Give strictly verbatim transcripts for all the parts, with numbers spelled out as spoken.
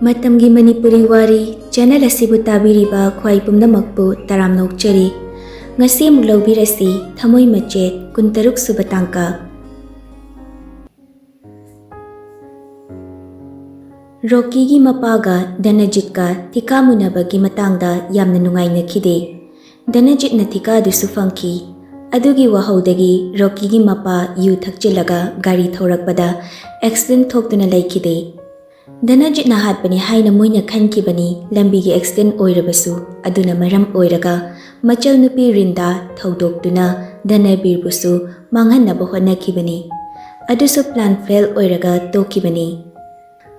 ꯃꯇꯝꯒꯤ ꯃꯅꯤꯄꯨꯔꯤ ꯋꯥꯔꯤ ꯆꯦꯅꯦꯜ ꯑꯁꯤꯕꯨ ꯇꯥꯕꯤꯔꯤꯕ ꯈ꯭ꯋꯥꯏ ꯄꯨꯝꯅꯃꯛꯄꯨ ꯇꯔꯥꯝꯅ ꯑꯣꯛꯆꯔꯤ꯫ ꯉꯁꯤ ꯑꯃꯨꯛ ꯂꯧꯕꯤꯔꯁꯤ ꯊꯃꯣꯏ ꯃꯆꯦꯠ ꯀꯨꯟꯇꯔꯨꯛ ꯁꯨꯕ ꯇꯥꯡꯀꯛ꯫ ꯔꯣꯀꯤꯒꯤ ꯃꯄꯥꯒ ꯙꯅꯖꯤꯠꯀ ꯊꯤꯀꯥ ꯃꯨꯟꯅꯕꯒꯤ ꯃꯇꯥꯡꯗ ꯌꯥꯝꯅ ꯅꯨꯡꯉꯥꯏꯅꯈꯤꯗꯦ꯫ ꯙꯅꯖꯤꯠꯅ ꯊꯤꯀꯥꯗꯨꯁꯨ ꯐꯪꯈꯤ꯫ ꯑꯗꯨꯒꯤ ꯋꯥꯍꯧꯗꯒꯤ ꯔꯣꯀꯤꯒꯤ ꯃꯄꯥ ꯌꯨ ꯊꯛꯆꯤꯜꯂꯒ ꯒꯥꯔꯤ ꯊꯧꯔꯛꯄꯗ ꯑꯦꯛꯁꯤꯗꯦꯟ ꯊꯣꯛꯇꯨꯅ ꯂꯩꯈꯤꯗꯦ꯫ ꯙꯅꯖꯤꯠꯅ ꯍꯥꯠꯄꯅꯤ ꯍꯥꯏꯅ ꯃꯣꯏꯅ ꯈꯟꯈꯤꯕꯅꯤ꯫ ꯂꯝꯕꯤꯒꯤ ꯑꯦꯛꯁꯤꯗꯦꯟ ꯑꯣꯏꯔꯕꯁꯨ ꯑꯗꯨꯅ ꯃꯔꯝ ꯑꯣꯏꯔꯒ ꯃꯆꯜ ꯅꯨꯄꯤ ꯔꯤꯟꯗꯥ ꯊꯧꯗꯣꯛꯇꯨꯅ ꯙꯅꯕꯤꯔꯕꯨꯁꯨ ꯃꯥꯡꯍꯟꯅꯕ ꯍꯣꯠꯅꯈꯤꯕꯅꯤ꯫ ꯑꯗꯨꯁꯨ ꯄ꯭ꯂꯥꯟ ꯐꯦꯜ ꯑꯣꯏꯔꯒ ꯇꯣꯛꯈꯤꯕꯅꯤ꯫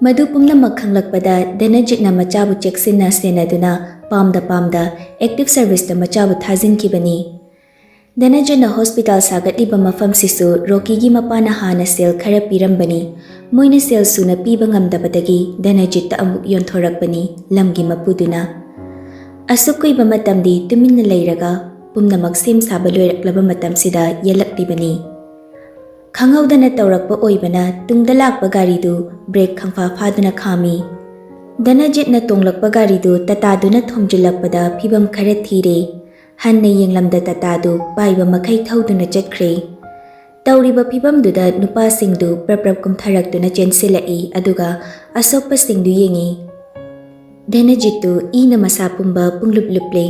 ꯃꯗꯨ ꯄꯨꯝꯅꯃꯛ ꯈꯪꯂꯛꯄꯗ ꯙꯅꯖꯤꯠꯅ ꯃꯆꯥꯕꯨ ꯆꯦꯛꯁꯤꯟꯅ ꯁꯦꯟꯅꯗꯨꯅ ꯄꯥꯝꯗ ꯄꯥꯝꯗ ꯑꯦꯛꯇꯤꯚ ꯁꯔꯚꯤꯁꯇ ꯃꯆꯥꯕꯨ ꯊꯥꯖꯤꯟꯈꯤꯕꯅꯤ꯫ ꯙꯅꯖꯤꯠꯅ ꯍꯣꯁꯄꯤꯇꯥꯜ ꯁꯥꯒꯠꯂꯤꯕ ꯃꯐꯝꯁꯤꯁꯨ ꯔꯣꯀꯤꯒꯤ ꯃꯄꯥꯅ ꯍꯥꯟꯅ ꯁꯦꯜ ꯈꯔ ꯄꯤꯔꯝꯕꯅꯤ꯫ ꯃꯣꯏꯅ ꯁꯦꯜ ꯁꯨꯅ ꯄꯤꯕ ꯉꯝꯗꯕꯗꯒꯤ ꯙꯅꯖꯤꯠꯇ ꯑꯃꯨꯛ ꯌꯣꯟꯊꯣꯔꯛꯄꯅꯤ ꯂꯝꯒꯤ ꯃꯄꯨꯗꯨꯅ꯫ ꯑꯁꯨꯛ ꯀꯨꯏꯕ ꯃꯇꯝꯗꯤ ꯇꯨꯃꯤꯟꯅ ꯂꯩꯔꯒ ꯄꯨꯝꯅꯃꯛ ꯁꯦꯝ ꯁꯥꯕ ꯂꯣꯏꯔꯛꯂꯕ ꯃꯇꯝꯁꯤꯗ ꯌꯦꯜꯂꯛꯂꯤꯕꯅꯤ꯫ ꯈꯪꯍꯧꯗꯅ ꯇꯧꯔꯛꯄ ꯑꯣꯏꯕꯅ ꯇꯨꯡꯗ ꯂꯥꯛꯄ ꯒꯥꯔꯤꯗꯨ ꯕ꯭ꯔꯦꯛ ꯈꯪꯐꯥ ꯐꯥꯗꯨꯅ ꯈꯥꯝꯃꯤ꯫ ꯙꯅꯖꯤꯠꯅ ꯇꯣꯡꯂꯛꯄ ꯒꯥꯔꯤꯗꯨ ꯇꯥꯇꯥꯗꯨꯅ ꯊꯣꯝꯖꯤꯜꯂꯛꯄꯗ ꯐꯤꯕꯝ ꯈꯔ ꯊꯤꯔꯦ꯫ ꯍꯟꯅ ꯌꯦꯡꯂꯝꯗ ꯇꯥꯇꯥꯗꯨ ꯄꯥꯏꯕ ꯃꯈꯩ ꯊꯧꯗꯨꯅ ꯆꯠꯈ꯭ꯔꯦ꯫ ꯇꯧꯔꯤꯕ ꯐꯤꯕꯝꯗꯨꯗ ꯅꯨꯄꯥꯁꯤꯡꯗꯨ ꯄ꯭ꯔꯞ ꯄ꯭ꯔꯞ ꯀꯨꯝꯊꯔꯛꯇꯨꯅ ꯆꯦꯟꯁꯤꯜꯂꯛꯏ, ꯑꯗꯨꯒ ꯑꯁꯣꯛꯄꯁꯤꯡꯗꯨ ꯌꯦꯡꯉꯤ꯫ ꯙꯅꯖꯤꯠꯇꯨ ꯏꯅ ꯃꯁꯥ ꯄꯨꯝꯕ ꯄꯨꯡꯂꯨꯞ ꯂꯨꯞꯂꯦ꯫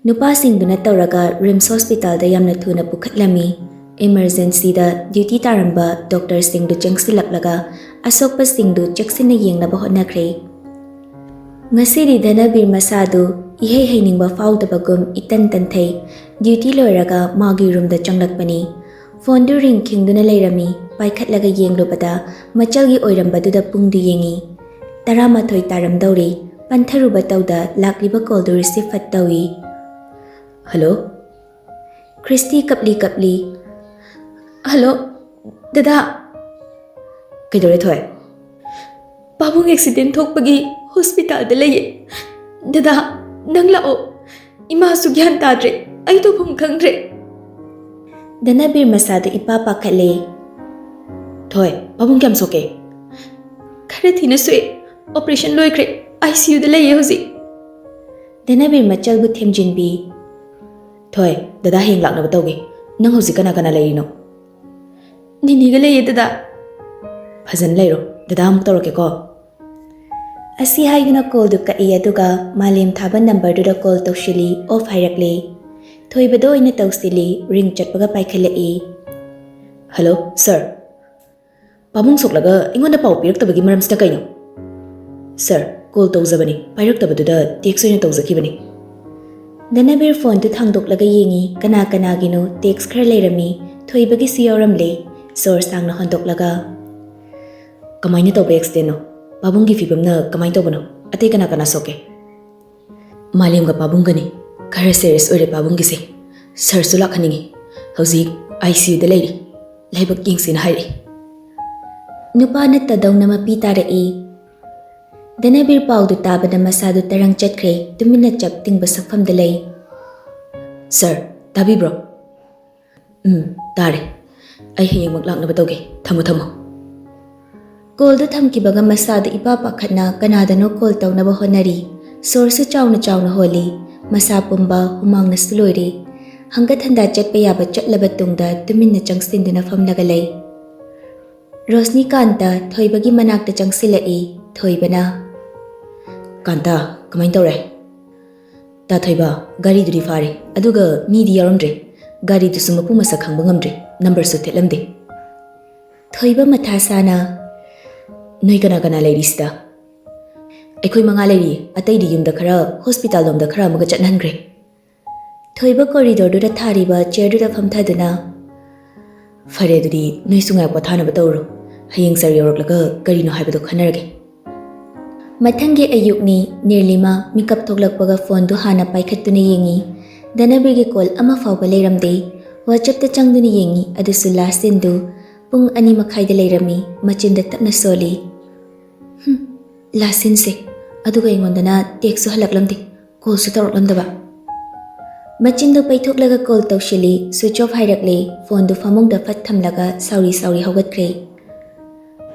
ꯅꯨꯄꯥꯁꯤꯡꯗꯨꯅ ꯇꯧꯔꯒ ꯔꯤꯝꯁ ꯍꯣꯁꯄꯤꯇꯥꯜꯗ ꯌꯥꯝꯅ ꯊꯨꯅ ꯄꯨꯈꯠꯂꯝꯃꯤ꯫ ꯏꯃꯔꯖꯦꯟꯁꯤꯗ ꯗ꯭ꯌꯨꯇꯤ ꯇꯥꯔꯝꯕ ꯗꯣꯛꯇꯔꯁꯤꯡꯗꯨ ꯆꯪꯁꯤꯜꯂꯛꯂꯒ ꯑꯁꯣꯛꯄꯁꯤꯡꯗꯨ ꯆꯦꯛꯁꯤꯟꯅ ꯌꯦꯡꯅꯕ ꯍꯣꯠꯅꯈ꯭ꯔꯦ꯫ ꯉꯁꯤꯗꯤ ꯙꯅꯕꯤꯔ ꯃꯁꯥꯗꯨ ꯏꯍꯩ ꯍꯩꯅꯤꯡꯕ ꯐꯥꯎꯗꯕꯒꯨꯝ ꯏꯇꯟ ꯇꯟꯊꯩ꯫ ꯗ꯭ꯌꯨꯇꯤ ꯂꯣꯏꯔꯒ ꯃꯥꯒꯤ ꯔꯨꯝꯗ ꯆꯪꯂꯛꯄꯅꯤ꯫ ꯐꯣꯟꯗꯨ ꯔꯤꯡ ꯈꯤꯡꯗꯨꯅ ꯂꯩꯔꯝꯃꯤ꯫ ꯄꯥꯏꯈꯠꯂꯒ ꯌꯦꯡꯂꯨꯕꯗ ꯃꯆꯜꯒꯤ ꯑꯣꯏꯔꯝꯕꯗꯨꯗ ꯄꯨꯡꯗꯨ ꯌꯦꯡꯉꯤ꯫ ꯇꯔꯥꯃꯥꯊꯣꯏ ꯇꯥꯔꯝꯗꯧꯔꯤ꯫ ꯄꯟꯊꯔꯨꯕ ꯇꯧꯗ ꯂꯥꯛꯂꯤꯕ ꯀꯣꯜꯗꯨ ꯔꯤꯁꯤꯞ ꯐꯠ ꯇꯧꯏ꯫ "ꯍꯜꯂꯣ?" ꯈ꯭ꯔꯤꯁꯇꯤ ꯀꯞꯂꯤ ꯀꯞꯂꯤ꯫ "ꯍꯜꯂꯣ, ꯗꯗꯥ꯫" "ꯀꯩꯗꯧꯔꯦ, ꯊꯣꯏ?" "ꯄꯥꯕꯨꯡ ꯑꯦꯛꯁꯤꯗꯦꯟ ꯊꯣꯛꯄꯒꯤ ꯍꯣꯁꯄꯤꯇꯥꯜꯗ ꯂꯩꯌꯦ꯫ ꯗꯗꯥ, ꯅꯪ ꯂꯥꯛꯑꯣ꯫ ꯏꯃꯥꯁꯨ ꯒ꯭ꯌꯥꯟ ꯇꯥꯗ꯭ꯔꯦ꯫ ꯑꯩ ꯇꯧꯐꯝ ꯈꯪꯗ꯭ꯔꯦ꯫" ꯙꯅꯕꯤꯔ ꯃꯁꯥꯗꯨ ꯏꯄꯥ ꯄꯥꯈꯠꯂꯦ꯫ "ꯊꯣꯏ, ꯄꯥꯕꯨꯡ ꯀꯌꯥꯝ ꯁꯣꯛꯀꯦ?" "ꯈꯔ ꯊꯤꯅ ꯁꯣꯛꯑꯦ꯫ ꯑꯣꯄꯔꯦꯁꯟ ꯂꯣꯏꯈ꯭ꯔꯦ꯫ ꯑꯥꯏ ꯁꯤ ꯌꯨꯗ ꯂꯩꯌꯦ ꯍꯧꯖꯤꯛ꯫ ꯙꯅꯕꯤꯔ ꯃꯆꯜꯕꯨ ꯊꯦꯝꯖꯤꯟꯕꯤ꯫ ꯊꯣꯏ, ꯗꯗꯥ ꯍꯌꯦꯡ ꯂꯥꯛꯅꯕ ꯇꯧꯒꯦ꯫ ꯅꯪ ꯍꯧꯖꯤꯛ ꯀꯅꯥ ꯀꯅꯥ ꯂꯩꯔꯤꯅꯣ? ꯅꯤꯅꯤꯒ ꯂꯩꯌꯦ ꯗꯗꯥ꯫ ꯐꯖꯅ ꯂꯩꯔꯣ꯫ ꯗꯗꯥ ꯑꯃꯨꯛ ꯇꯧꯔꯛꯀꯦꯀꯣ꯫ ꯑꯁꯤ ꯍꯥꯏꯗꯨꯅ ꯀꯣꯜꯗꯨ ꯀꯛꯏ, ꯑꯗꯨꯒ ꯃꯥꯂꯦꯝ ꯊꯥꯕ ꯅꯝꯕꯔꯗꯨꯗ ꯀꯣꯜ ꯇꯧꯁꯤꯜꯂꯤ꯫ ꯑꯣꯐ ꯍꯥꯏꯔꯛꯂꯤ꯫ ꯊꯣꯏꯕꯗ ꯑꯣꯏꯅ ꯇꯧꯁꯤꯜꯂꯤ꯫ ꯔꯤꯡ ꯆꯠꯄꯒ ꯄꯥꯏꯈꯠꯂꯛꯏ꯫ ꯍꯜꯂꯣ ꯁꯥꯔ꯫ ꯄꯥꯕꯨꯡ ꯁꯣꯛꯂꯒ ꯑꯩꯉꯣꯟꯗ ꯄꯥꯎ ꯄꯤꯔꯛꯇꯕꯒꯤ ꯃꯔꯝꯁꯤꯅ ꯀꯩꯅꯣ? ꯁꯥꯔ, ꯀꯣꯜ ꯇꯧꯖꯕꯅꯤ, ꯄꯥꯏꯔꯛꯇꯕꯗꯨꯗ ꯇꯦꯛꯁ ꯑꯣꯏꯅ ꯇꯧꯖꯈꯤꯕꯅꯤ꯫ ꯙꯅꯕꯤꯔ ꯐꯣꯟꯗꯨ ꯊꯥꯡꯗꯣꯛꯂꯒ ꯌꯦꯡꯉꯤ꯫ ꯀꯅꯥ ꯀꯅꯥꯒꯤꯅꯣ? ꯇꯦꯛꯁ ꯈꯔ ꯂꯩꯔꯝꯃꯤ꯫ ꯊꯣꯏꯕꯒꯤꯁꯨ ꯌꯥꯎꯔꯝꯂꯦ꯫ ꯁꯣꯔ ꯁꯥꯡꯅ ꯍꯣꯟꯗꯣꯛꯂꯒ, ꯀꯃꯥꯏꯅ ꯇꯧꯕ ꯑꯦꯛꯁꯤꯗꯦꯟꯅꯣ? ꯄꯥꯕꯨꯡꯒꯤ ꯐꯤꯕꯝꯅ ꯀꯃꯥꯏꯅ ꯇꯧꯕꯅꯣ? ꯑꯇꯩ ꯀꯅꯥ ꯀꯅꯥ ꯁꯣꯛꯀꯦ? ꯃꯥꯂꯦꯝꯒ ꯄꯥꯕꯨꯡꯒꯅꯤ꯫ ꯈꯔ ꯁꯦꯔꯤꯌꯁ ꯑꯣꯏꯔꯦ ꯄꯥꯕꯨꯡꯒꯤꯁꯦ꯫ ꯁꯥꯔꯁꯨ ꯂꯥꯛꯍꯟꯅꯤꯡꯉꯤ꯫ ꯍꯧꯖꯤꯛ ꯑꯥꯏ ꯁꯤ ꯌꯨꯗ ꯂꯩꯔꯤ꯫ ꯂꯥꯏꯕꯛ ꯌꯦꯡꯁꯦꯅ ꯍꯥꯏꯔꯛꯏ꯫ ꯅꯨꯄꯥ ꯅꯠꯇꯗꯧꯅ ꯃꯄꯤ ꯇꯥꯔꯛꯏ꯫ ꯙꯅꯕꯤꯔ ꯄꯥꯎꯗꯨ ꯇꯥꯕꯗ ꯃꯁꯥꯗꯨ ꯇꯔꯪ ꯆꯠꯈ꯭ꯔꯦ꯫ ꯇꯨꯃꯤꯟꯅ ꯆꯞ ꯇꯤꯡꯕ ꯁꯛꯐꯝꯗ ꯂꯩ꯫ ꯁꯥꯔ, ꯇꯥꯕꯤꯕ꯭ꯔꯣ? ꯎꯝ, ꯇꯥꯔꯦ꯫ ꯑꯩ ꯍꯌꯦꯡꯃꯛ ꯂꯥꯛꯅꯕ ꯇꯧꯒꯦ꯫ ꯊꯝꯃꯣ, ꯊꯝꯃꯣ꯫ ꯀꯣꯜꯗꯨ ꯊꯝꯈꯤꯕꯒ ꯃꯁꯥꯗꯨ ꯏꯄꯥ ꯄꯥꯈꯠꯅ ꯀꯅꯥꯗꯅꯣ ꯀꯣꯜ ꯇꯧꯅꯕ ꯍꯣꯠꯅꯔꯤ꯫ ꯁꯣꯔꯁꯨ ꯆꯥꯎꯅ ꯆꯥꯎꯅ ꯍꯣꯜꯂꯤ꯫ ꯃꯁꯥ ꯄꯨꯝꯕ ꯍꯨꯃꯥꯡꯅꯁꯨ ꯂꯣꯏꯔꯤ꯫ ꯍꯪꯒꯠ ꯍꯟꯗꯥ ꯆꯠꯄ ꯌꯥꯕ ꯆꯠꯂꯕ ꯇꯨꯡꯗ ꯇꯨꯃꯤꯟꯅ ꯆꯪꯁꯤꯟꯗꯨꯅ ꯐꯝꯂꯒ ꯂꯩ꯫ ꯔꯣꯁꯅꯤꯀꯥꯟꯇ ꯊꯣꯏꯕꯒꯤ ꯃꯅꯥꯛꯇ ꯆꯪꯁꯤꯜꯂꯛꯏ꯫ ꯊꯣꯏꯕꯅ, ꯀꯥꯟꯇ, ꯀꯃꯥꯏꯅ ꯇꯧꯔꯦ? ꯇꯥ ꯊꯣꯏꯕ, ꯒꯥꯔꯤꯗꯨꯗꯤ ꯐꯥꯔꯦ, ꯑꯗꯨꯒ ꯃꯤꯗꯤ ꯌꯥꯎꯔꯝꯗ꯭ꯔꯦ꯫ ꯒꯥꯔꯤꯗꯨꯁꯨ ꯃꯄꯨ ꯃꯁꯛ ꯈꯪꯕ ꯉꯝꯗ꯭ꯔꯦ, ꯅꯝꯕꯔꯁꯨ ꯊꯦꯠꯂꯝꯗꯦ꯫ ꯊꯣꯏꯕ ꯃꯊꯥ ꯁꯥꯅ, ꯅꯣꯏ ꯀꯅꯥ ꯀꯅꯥ ꯂꯩꯔꯤ ꯁꯤꯗ? ꯑꯩꯈꯣꯏ ꯃꯉꯥ ꯂꯩꯔꯤ, ꯑꯇꯩꯗꯤ ꯌꯨꯝꯗ ꯈꯔ, ꯍꯣꯁꯄꯤꯇꯥꯜ ꯂꯣꯝꯗ ꯈꯔ ꯑꯃꯒ ꯆꯠꯍꯟꯈ꯭ꯔꯦ꯫ ꯊꯣꯏꯕ ꯀꯣꯔꯤꯗꯣꯔꯗꯨꯗ ꯊꯥꯔꯤꯕ ꯆꯤꯌꯔꯗꯨꯗ ꯐꯝꯊꯗꯨꯅ, ꯐꯔꯦ, ꯑꯗꯨꯗꯤ ꯅꯣꯏꯁꯨ ꯉꯥꯏꯍꯥꯛ ꯄꯣꯊꯥꯅꯕ ꯇꯧꯔꯣ꯫ ꯍꯌꯦꯡ ꯁꯥꯔ ꯌꯧꯔꯛꯂꯒ ꯀꯔꯤꯅꯣ ꯍꯥꯏꯕꯗꯣ ꯈꯟꯅꯔꯒꯦ꯫ ꯃꯊꯪꯒꯤ ꯑꯌꯨꯛꯅꯤ꯫ ꯅꯤꯔꯂꯤꯃꯥ ꯃꯤꯀꯞ ꯊꯣꯛꯂꯛꯄꯒ ꯐꯣꯟꯗꯨ ꯍꯥꯟꯅ ꯄꯥꯏꯈꯠꯇꯨꯅ ꯌꯦꯡꯉꯤ꯫ ꯙꯅꯕꯤꯔꯒꯤ ꯀꯣꯜ ꯑꯃ ꯐꯥꯎꯕ ꯂꯩꯔꯝꯗꯦ꯫ ꯋꯥꯆꯞꯇ ꯆꯪꯗꯨꯅ ꯌꯦꯡꯉꯤ, ꯑꯗꯨꯁꯨ ꯂꯥꯁ ꯁꯤꯟꯗꯨ ꯄꯨꯡ ꯑꯅꯤ ꯃꯈꯥꯏꯗ ꯂꯩꯔꯝꯃꯤ꯫ ꯃꯆꯤꯟꯗ ꯇꯞꯅ ꯁꯣꯜꯂꯤ꯫ "ꯍꯨꯝ, ꯂꯥꯁ ꯁꯤꯟꯁꯦ꯫ ꯑꯗꯨꯒ ꯑꯩꯉꯣꯟꯗꯅ ꯇꯦꯛꯁꯁꯨ ꯍꯜꯂꯛꯂꯝꯗꯦ, ꯀꯣꯜꯁꯨ ꯇꯧꯔꯛꯂꯝꯗꯕ꯫" ꯃꯆꯤꯟꯗꯨ ꯄꯩꯊꯣꯛꯂꯒ ꯀꯣꯜ ꯇꯧꯁꯤꯜꯂꯤ꯫ ꯁ꯭ꯋꯤꯆ ꯑꯣꯐ ꯍꯥꯏꯔꯛꯂꯦ꯫ ꯐꯣꯟꯗꯨ ꯐꯃꯨꯡꯗ ꯐꯠ ꯊꯝꯂꯒ ꯁꯥꯎꯔꯤ ꯁꯥꯎꯔꯤ ꯍꯧꯒꯠꯈ꯭ꯔꯦ꯫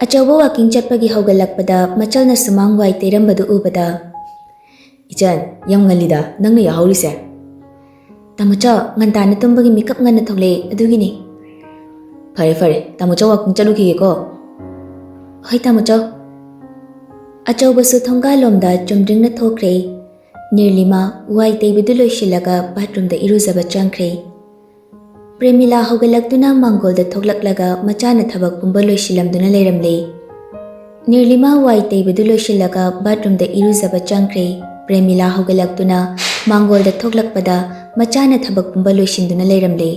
ꯑꯆꯧꯕ ꯋꯥꯀꯤꯡ ꯆꯠꯄꯒꯤ ꯍꯧꯒꯠꯂꯛꯄꯗ ꯃꯆꯜꯅ ꯁꯨꯃꯥꯡ ꯋꯥꯏ ꯇꯩꯔꯝꯕꯗꯨ ꯎꯕꯗ, "ꯏꯆꯟ, ꯌꯥꯝ ꯉꯜꯂꯤꯗ ꯅꯪꯅ ꯌꯥꯍꯧꯔꯤꯁꯦ꯫ ꯇꯥꯃꯣꯆꯧ, ꯉꯟꯇꯥꯅ ꯇꯨꯝꯕꯒꯤ ꯃꯤꯀꯞ ꯉꯟꯅ ꯊꯣꯛꯂꯛꯑꯦ, ꯑꯗꯨꯒꯤꯅꯤ꯫" "ꯐꯔꯦ ꯐꯔꯦ, ꯇꯥꯃꯣꯆꯧ ꯋꯥꯀꯤꯡ ꯆꯠꯂꯨꯈꯤꯒꯦꯀꯣ꯫" "ꯍꯣꯏ ꯇꯥꯃꯣꯆꯧ꯫" ꯑꯆꯧꯕꯁꯨ ꯊꯣꯡꯒꯥꯜꯂꯣꯝꯗ ꯆꯨꯝꯗ꯭ꯔꯤꯡꯅ ꯊꯣꯛꯈ꯭ꯔꯦ꯫ ꯅꯤꯔꯂꯤꯃꯥ ꯋꯥꯏ ꯇꯩꯕꯗꯨ ꯂꯣꯏꯁꯤꯜꯂꯒ ꯕꯥꯠꯔꯨꯝꯗ ꯏꯔꯨꯖꯕ ꯆꯪꯈ꯭ꯔꯦ꯫ ꯄ꯭ꯔꯦꯃꯤꯂꯥ ꯍꯧꯒꯠꯂꯛꯇꯨꯅ ꯃꯥꯡꯒꯣꯜꯗ ꯊꯣꯛꯂꯛꯂꯒ ꯃꯆꯥꯅ ꯊꯕꯛ ꯄꯨꯝꯕ ꯂꯣꯏꯁꯤꯜꯂꯝꯗꯨꯅ ꯂꯩꯔꯝꯂꯦ꯫ ꯅꯤꯔꯂꯤꯃꯥ ꯋꯥꯏ ꯇꯩꯕꯗꯨ ꯂꯣꯏꯁꯤꯜꯂꯒ ꯕꯥꯠꯔꯨꯝꯗ ꯏꯔꯨꯖꯕ ꯆꯪꯈ꯭ꯔꯦ꯫ ꯄ꯭ꯔꯦꯃꯤꯂꯥ ꯍꯧꯒꯠꯂꯛꯇꯨꯅ ꯃꯥꯡꯒꯣꯜꯗ ꯊꯣꯛꯂꯛꯄꯗ ꯃꯆꯥꯅ ꯊꯕꯛ ꯄꯨꯝꯕ ꯂꯣꯏꯁꯤꯟꯗꯨꯅ ꯂꯩꯔꯝꯂꯦ꯫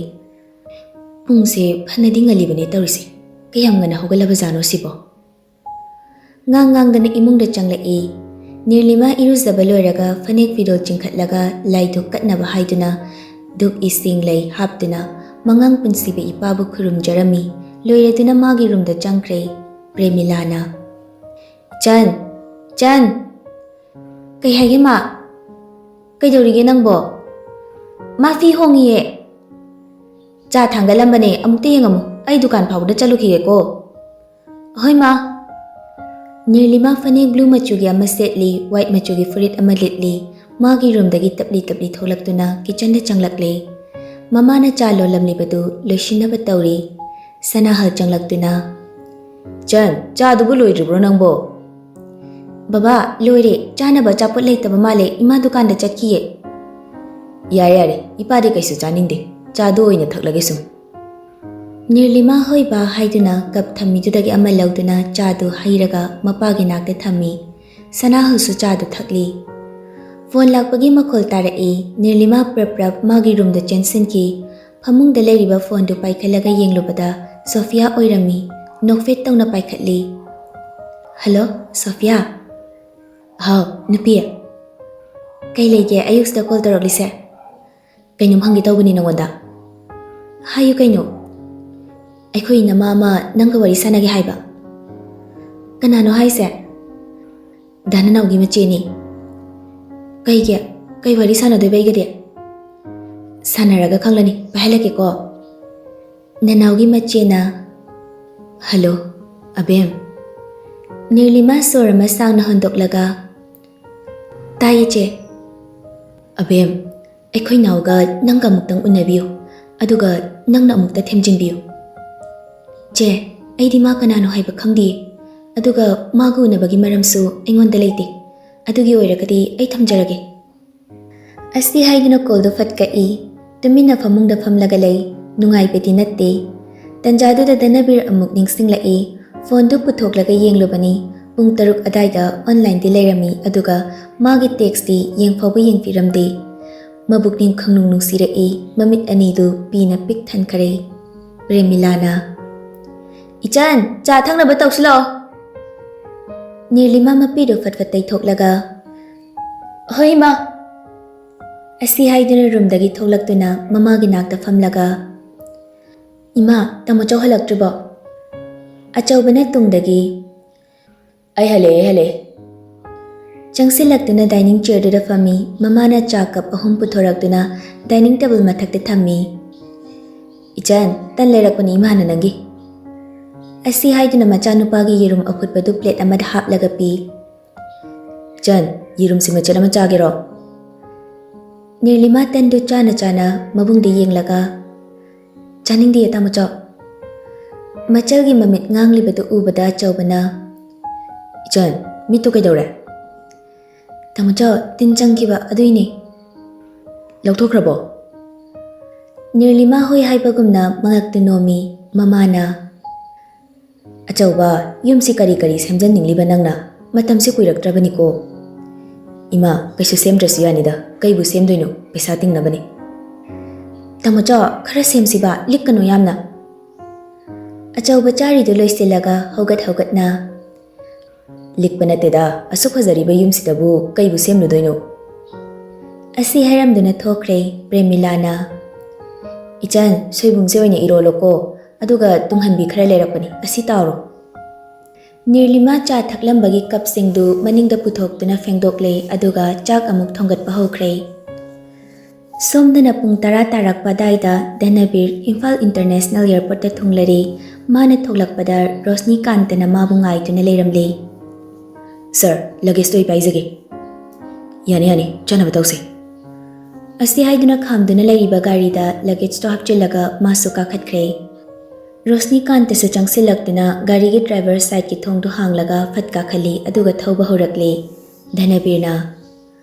"ꯄꯨꯡꯁꯦ ꯐꯅꯗꯤ ꯉꯜꯂꯤꯕꯅꯦ ꯇꯧꯔꯤꯁꯦ꯫ ꯀꯌꯥꯝ ꯉꯟꯅ ꯍꯧꯒꯠꯂꯕꯖꯥꯠꯅꯣ ꯁꯤꯕꯣ?" ꯉꯥꯡ ꯉꯥꯡꯗꯅ ꯏꯃꯨꯡꯗ ꯆꯪꯂꯛꯏ꯫ ꯅꯤꯔꯂꯤꯃꯥ ꯏꯔꯨꯖꯕ ꯂꯣꯏꯔꯒ ꯐꯅꯦꯛ ꯐꯤꯗꯣꯜ ꯆꯤꯡꯈꯠꯂꯒ ꯂꯥꯏꯗꯨꯛ ꯀꯠꯅꯕ ꯍꯥꯏꯗꯨꯅ ꯙꯨꯞ ꯏꯁꯤꯡ ꯂꯩ ꯍꯥꯞꯇꯨꯅ ꯃꯉꯥꯡ ꯄꯨꯟꯁꯤꯕ ꯏꯄꯥꯕꯨ ꯈꯨꯔꯨꯝꯖꯔꯝꯃꯤ꯫ ꯂꯣꯏꯔꯗꯨꯅ ꯃꯥꯒꯤ ꯔꯨꯝꯗ ꯆꯪꯈ꯭ꯔꯦ꯫ ꯄ꯭ꯔꯦꯃꯤꯂꯥꯅ, "ꯏꯆꯟ, ꯏꯆꯟ!" "ꯀꯩ ꯍꯥꯏꯒꯦ ꯃꯥ? ꯀꯩꯗꯧꯔꯤꯒꯦ ꯅꯪꯕꯣ?" "ꯃꯥ ꯐꯤ ꯍꯣꯡꯉꯤꯌꯦ꯫ ꯆꯥ ꯊꯥꯡꯒꯠꯂꯝꯕꯅꯦ, ꯑꯃꯨꯛꯇ ꯌꯦꯡꯉꯝꯃꯨ, ꯑꯩ ꯗꯨꯀꯥꯟ ꯐꯥꯎꯕꯗ ꯆꯠꯂꯨꯈꯤꯒꯦꯀꯣ꯫" "ꯍꯣꯏ ꯃꯥ꯫" ꯅꯤꯔꯂꯤꯃꯥ ꯐꯅꯦꯛ ꯕ꯭ꯂꯨ ꯃꯆꯨꯒꯤ ꯑꯃ ꯁꯦꯠꯂꯤ, ꯋꯥꯏꯠ ꯃꯆꯨꯒꯤ ꯐꯨꯔꯤꯠ ꯑꯃ ꯂꯤꯠꯂꯤ꯫ ꯃꯥꯒꯤ ꯔꯨꯝꯗꯒꯤ ꯇꯞꯂꯤ ꯇꯞꯂꯤ ꯊꯣꯛꯂꯛꯇꯨꯅ ꯀꯤꯆꯟꯗ ꯆꯪꯂꯛꯂꯦ꯫ ꯃꯃꯥꯅ ꯆꯥ ꯂꯣꯜꯂꯝꯂꯤꯕꯗꯨ ꯂꯣꯏꯁꯤꯟꯅꯕ ꯇꯧꯔꯤ꯫ ꯁꯅꯥꯍꯜ ꯆꯪꯂꯛꯇꯨꯅ, "ꯏꯆꯟ, ꯆꯥꯗꯨꯕꯨ ꯂꯣꯏꯗ꯭ꯔꯤꯕ꯭ꯔꯣ ꯅꯪꯕꯣ?" "ꯕꯕꯥ, ꯂꯣꯏꯔꯦ꯫ ꯆꯥꯅꯕ ꯑꯆꯥꯄꯣꯠ ꯂꯩꯇꯕ ꯃꯥꯜꯂꯦ, ꯏꯃꯥ ꯗꯨꯀꯥꯟꯗ ꯆꯠꯈꯤꯌꯦ꯫" "ꯌꯥꯔꯦ ꯌꯥꯔꯦ, ꯏꯄꯥꯗꯤ ꯀꯩꯁꯨ ꯆꯥꯅꯤꯡꯗꯦ꯫ ꯆꯥꯗꯨ ꯑꯣꯏꯅ ꯊꯛꯂꯒꯦ ꯁꯨꯝ꯫" ꯅꯤꯔꯂꯤꯃꯥ ꯍꯣꯏ ꯕꯥ ꯍꯥꯏꯗꯨꯅ ꯀꯞ ꯊꯝꯃꯤꯗꯨꯗꯒꯤ ꯑꯃ ꯂꯧꯗꯨꯅ ꯆꯥꯗꯨ ꯍꯩꯔꯒ ꯃꯄꯥꯒꯤ ꯅꯥꯛꯇ ꯊꯝꯃꯤ꯫ ꯁꯅꯥꯍꯜꯁꯨ ꯆꯥꯗꯨ ꯊꯛꯂꯤ꯫ ꯐꯣꯟ ꯂꯥꯛꯄꯒꯤ ꯃꯈꯣꯜ ꯇꯥꯔꯛꯏ꯫ ꯅꯤꯔꯂꯤꯃꯥ ꯄ꯭ꯔꯞ ꯄ꯭ꯔꯞ ꯃꯥꯒꯤ ꯔꯨꯝꯗ ꯆꯦꯟꯁꯤꯟꯈꯤ꯫ ꯐꯃꯨꯡꯗ ꯂꯩꯔꯤꯕ ꯐꯣꯟꯗꯨ ꯄꯥꯏꯈꯠꯂꯒ ꯌꯦꯡꯂꯨꯕꯗ ꯁꯣꯐꯤꯌꯥ ꯑꯣꯏꯔꯝꯃꯤ꯫ ꯅꯣꯛꯐꯦꯠ ꯇꯧꯅ ꯄꯥꯏꯈꯠꯂꯤ꯫ "ꯍꯜꯂꯣ, ꯁꯣꯐꯤꯌꯥ?" "ꯍꯥꯎ, ꯅꯨꯄꯤ꯫ ꯀꯩ ꯂꯩꯒꯦ ꯑꯌꯨꯛꯁꯤꯗ ꯀꯣꯜ ꯇꯧꯔꯛꯂꯤꯁꯦ?" "ꯀꯩꯅꯣꯝ ꯍꯪꯒꯦ ꯇꯧꯕꯅꯤ ꯅꯉꯣꯟꯗ꯫" "ꯍꯥꯏꯌꯨ ꯀꯩꯅꯣ꯫" "ꯑꯩꯈꯣꯏ ꯏꯅꯝꯃ ꯑꯃ ꯅꯪꯒ ꯋꯥꯔꯤ ꯁꯥꯟꯅꯒꯦ ꯍꯥꯏꯕ꯫" "ꯀꯅꯥꯅꯣ ꯍꯥꯏꯁꯦ?" "ꯗꯥ ꯅꯅꯥꯎꯒꯤ ꯃꯆꯦꯅꯤ꯫" "ꯀꯩꯒꯤ? ꯀꯩ ꯋꯥꯔꯤ ꯁꯥꯟꯅꯗꯣꯏꯕ ꯑꯩꯒꯗꯤ?" "ꯁꯥꯟꯅꯔꯒ ꯈꯪꯂꯅꯤ, ꯄꯥꯏꯍꯜꯂꯛꯀꯦꯀꯣ꯫" ꯅꯅꯥꯎꯒꯤ ꯃꯆꯦꯅ, "ꯍꯜꯂꯣ, ꯑꯕꯦꯝ꯫ ꯅꯤꯔꯂꯤꯃꯥ ꯁꯣꯔ ꯑꯃ ꯁꯥꯡꯅ ꯍꯣꯟꯗꯣꯛꯂꯒ, "ꯇꯥꯏꯌꯦ, ꯆꯦ꯫ ꯑꯕꯦꯝ, ꯑꯩꯈꯣꯏ ꯅꯥꯎꯒ ꯅꯪꯒ ꯑꯃꯨꯛꯇꯪ ꯎꯅꯕꯤꯌꯨ, ꯑꯗꯨꯒ ꯅꯪꯅ ꯑꯃꯨꯛꯇ ꯊꯦꯝꯖꯤꯟꯕꯤꯌꯨ꯫ ꯆꯦ, ꯑꯩꯗꯤ ꯃꯥ ꯀꯅꯥꯅꯣ ꯍꯥꯏꯕ ꯈꯪꯗꯤꯌꯦ, ꯑꯗꯨꯒ ꯃꯥꯒ ꯎꯅꯕꯒꯤ ꯃꯔꯝꯁꯨ ꯑꯩꯉꯣꯟꯗ ꯂꯩꯇꯦ꯫ ꯑꯗꯨꯒꯤ ꯑꯣꯏꯔꯒꯗꯤ ꯑꯩ ꯊꯝꯖꯔꯒꯦ꯫" ꯑꯁꯤ ꯍꯥꯏꯗꯨꯅ ꯀꯣꯜꯗꯨ ꯐꯠ ꯀꯛꯏ꯫ ꯇꯨꯃꯤꯟꯅ ꯐꯃꯨꯡꯗ ꯐꯝꯂꯒ ꯂꯩ꯫ ꯅꯨꯡꯉꯥꯏꯕꯗꯤ ꯅꯠꯇꯦ꯫ ꯇꯟꯖꯥꯗꯨꯗ ꯙꯅꯕꯤꯔ ꯑꯃꯨꯛ ꯅꯤꯡꯁꯤꯡꯂꯛꯏ꯫ ꯐꯣꯟꯗꯨ ꯄꯨꯊꯣꯛꯂꯒ ꯌꯦꯡꯂꯨꯕꯅꯤ꯫ ꯄꯨꯡ ꯇꯔꯨꯛ ꯑꯗꯥꯏꯗ ꯑꯣꯟꯂꯥꯏꯟꯗꯤ ꯂꯩꯔꯝꯃꯤ, ꯑꯗꯨꯒ ꯃꯥꯒꯤ ꯇꯦꯛꯁꯇꯤ ꯌꯦꯡꯐꯥꯎꯕ ꯌꯦꯡꯕꯤꯔꯝꯗꯦ꯫ ꯃꯕꯨꯛꯅꯤꯡ ꯈꯪꯅꯨꯡ ꯅꯨꯡꯁꯤꯔꯛꯏ꯫ ꯃꯃꯤꯠ ꯑꯅꯤꯗꯨ ꯄꯤꯅ ꯄꯤꯛ ꯊꯟꯈꯔꯦ꯫ ꯄ꯭ꯔꯦꯃꯤꯂꯥꯅ, "ꯏꯆꯟ, ꯆꯥ ꯊꯛꯅꯕ ꯇꯧꯁꯤꯜꯂꯣ꯫" ꯅꯤꯔꯂꯤꯃꯥ ꯃꯄꯤꯗꯨ ꯐꯠ ꯐꯠ ꯇꯩꯊꯣꯛꯂꯒ, "ꯍꯣꯏ, ꯏꯃꯥ꯫" ꯑꯁꯤ ꯍꯥꯏꯗꯨꯅ ꯔꯨꯝꯗꯒꯤ ꯊꯣꯛꯂꯛꯇꯨꯅ ꯃꯃꯥꯒꯤ ꯅꯥꯛꯇ ꯐꯝꯂꯒ, "ꯏꯃꯥ, ꯇꯥꯃꯣ ꯆꯧ ꯍꯜꯂꯛꯇ꯭ꯔꯤꯕꯣ?" ꯑꯆꯧꯕꯅ ꯇꯨꯡꯗꯒꯤ, "ꯑꯩ ꯍꯜꯂꯛꯑꯦ, ꯑꯩ ꯍꯜꯂꯛꯑꯦ꯫" ꯆꯪꯁꯤꯜꯂꯛꯇꯨꯅ ꯗꯥꯏꯅꯤꯡ ꯆꯤꯌꯔꯗꯨꯗ ꯐꯝꯃꯤ꯫ ꯃꯃꯥꯅ ꯆꯥ ꯀꯞ ꯑꯍꯨꯝ ꯄꯨꯊꯣꯔꯛꯇꯨꯅ ꯗꯥꯏꯅꯤꯡ ꯇꯦꯕꯜ ꯃꯊꯛꯇ ꯊꯝꯃꯤ꯫ "ꯏꯆꯟ, ꯇꯟ ꯂꯩꯔꯛꯄꯅꯤ ꯏꯃꯥꯅ ꯅꯪꯒꯤ꯫" ꯑꯁꯤ ꯍꯥꯏꯗꯨꯅ ꯃꯆꯥꯅꯨꯄꯥꯒꯤ ꯌꯦꯔꯨꯝ ꯑꯐꯨꯠꯄꯗꯨ ꯄ꯭ꯂꯦꯠ ꯑꯃꯗ ꯍꯥꯞꯂꯒ ꯄꯤ꯫ "ꯏꯆꯟ, ꯌꯦꯔꯨꯝꯁꯤ ꯃꯆꯦꯠ ꯑꯃ ꯆꯥꯒꯦꯔꯣ?" ꯅꯤꯔꯂꯤꯃꯥ ꯇꯟꯗꯨ ꯆꯥꯅ ꯆꯥꯅ ꯃꯕꯨꯡꯗ ꯌꯦꯡꯂꯒ, "ꯆꯥꯅꯤꯡꯗꯤꯌꯦ, ꯇꯥꯃꯣꯆꯧ꯫" ꯃꯆꯜꯒꯤ ꯃꯃꯤꯠ ꯉꯥꯡꯂꯤꯕꯗꯨ ꯎꯕꯗ ꯑꯆꯧꯕꯅ, "ꯏꯆꯟ, ꯃꯤꯠꯇꯨ ꯀꯩꯗꯧꯔꯦ?" "ꯇꯥꯃꯣꯆꯧ, ꯇꯤꯟ ꯆꯪꯈꯤꯕ ꯑꯗꯨꯏꯅꯦ꯫" "ꯂꯧꯊꯣꯛꯈ꯭ꯔꯕꯣ?" ꯅꯤꯔꯂꯤꯃꯥ ꯍꯣꯏ ꯍꯥꯏꯕꯒꯨꯝꯅ ꯃꯉꯛꯇ ꯅꯣꯝꯃꯤ꯫ ꯃꯃꯥꯅ, "ꯑꯆꯧꯕ, ꯌꯨꯝꯁꯤ ꯀꯔꯤ ꯀꯔꯤ ꯁꯦꯝꯖꯟꯅꯤꯡꯂꯤꯕ ꯅꯪꯅ? ꯃꯇꯝꯁꯤ ꯀꯨꯏꯔꯛꯇ꯭ꯔꯕꯅꯤꯀꯣ꯫" "ꯏꯃꯥ, ꯀꯩꯁꯨ ꯁꯦꯝꯗ꯭ꯔꯁꯨ ꯌꯥꯅꯤꯗ꯫ ꯀꯩꯕꯨ ꯁꯦꯝꯗꯣꯏꯅꯣ? ꯄꯩꯁꯥ ꯇꯤꯡꯅꯕꯅꯤ꯫" "ꯇꯥꯃꯣꯆꯧ, ꯈꯔ ꯁꯦꯝꯁꯤꯕ, ꯂꯤꯛꯀꯅꯨ ꯌꯥꯝꯅ꯫" ꯑꯆꯧꯕ ꯆꯥꯔꯤꯗꯨ ꯂꯣꯏꯁꯤꯜꯂꯒ ꯍꯧꯒꯠ ꯍꯧꯒꯠꯅ, "ꯂꯤꯛꯄ ꯅꯠꯇꯦꯗ, ꯑꯁꯨꯛ ꯐꯖꯔꯤꯕ ꯌꯨꯝꯁꯤꯗꯕꯨ ꯀꯩꯕꯨ ꯁꯦꯝꯂꯨꯗꯣꯏꯅꯣ?" ꯑꯁꯤ ꯍꯥꯏꯔꯝꯗꯨꯅ ꯊꯣꯛꯈ꯭ꯔꯦ꯫ ꯄ꯭ꯔꯦꯃꯤꯂꯥꯅ, "ꯏꯆꯟ, ꯁꯣꯏꯕꯨꯝꯁꯦ ꯑꯣꯏꯅ ꯏꯔꯣꯜꯂꯣꯀꯣ, ꯑꯗꯨꯒ ꯇꯨꯡꯍꯟꯕꯤ ꯈꯔ ꯂꯩꯔꯛꯄꯅꯤ, ꯑꯁꯤ ꯇꯥꯎꯔꯣ꯫" ꯅꯤꯔꯂꯤꯃꯥ ꯆꯥ ꯊꯛꯂꯝꯕꯒꯤ ꯀꯞꯁꯤꯡꯗꯨ ꯃꯅꯤꯡꯗ ꯄꯨꯊꯣꯛꯇꯨꯅ ꯐꯦꯡꯗꯣꯛꯂꯦ, ꯑꯗꯨꯒ ꯆꯥꯛ ꯑꯃꯨꯛ ꯊꯣꯡꯒꯠꯄ ꯍꯧꯈ꯭ꯔꯦ꯫ ꯁꯣꯝꯗꯅ ꯄꯨꯡ ꯇꯔꯥ ꯇꯥꯔꯛꯄ ꯑꯗꯥꯏꯗ ꯙꯅꯕꯤꯔ ꯏꯝꯐꯥꯜ ꯏꯟꯇꯔꯅꯦꯁꯅꯦꯜ ꯑꯦꯌꯔꯄꯣꯔꯠꯇ ꯊꯨꯡꯂꯔꯦ꯫ ꯃꯥꯅ ꯊꯣꯛꯂꯛꯄꯗ ꯔꯣꯁꯅꯤꯀꯥꯟꯇꯅ ꯃꯥꯕꯨ ꯉꯥꯏꯗꯨꯅ ꯂꯩꯔꯝꯂꯦ꯫ "ꯁꯔ, ꯂꯒꯦꯖꯇꯣ ꯑꯩ ꯄꯥꯏꯖꯒꯦ꯫" "ꯌꯥꯅꯤ, ꯌꯥꯅꯤ, ꯆꯠꯅꯕ ꯇꯧꯁꯦ꯫" ꯑꯁꯤ ꯍꯥꯏꯗꯨꯅ ꯈꯥꯝꯗꯨꯅ ꯂꯩꯔꯤꯕ ꯒꯥꯔꯤꯗ ꯂꯒꯦꯖꯇꯣ ꯍꯥꯞꯆꯤꯜꯂꯒ ꯃꯥꯁꯨ ꯀꯥꯈꯠꯈ꯭ꯔꯦ꯫ ꯔꯣꯁꯅꯤꯀꯥꯟꯇꯁꯨ ꯆꯪꯁꯤꯜꯂꯛꯇꯨꯅ ꯒꯥꯔꯤꯒꯤ ꯗ꯭ꯔꯥꯏꯚꯔ ꯁꯥꯏꯠꯀꯤ ꯊꯣꯡꯗꯨ ꯍꯥꯡꯂꯒ ꯐꯠ ꯀꯥꯈꯠꯂꯤ, ꯑꯗꯨꯒ ꯊꯧꯕ ꯍꯧꯔꯛꯂꯦ꯫ ꯙꯅꯕꯤꯔꯅ,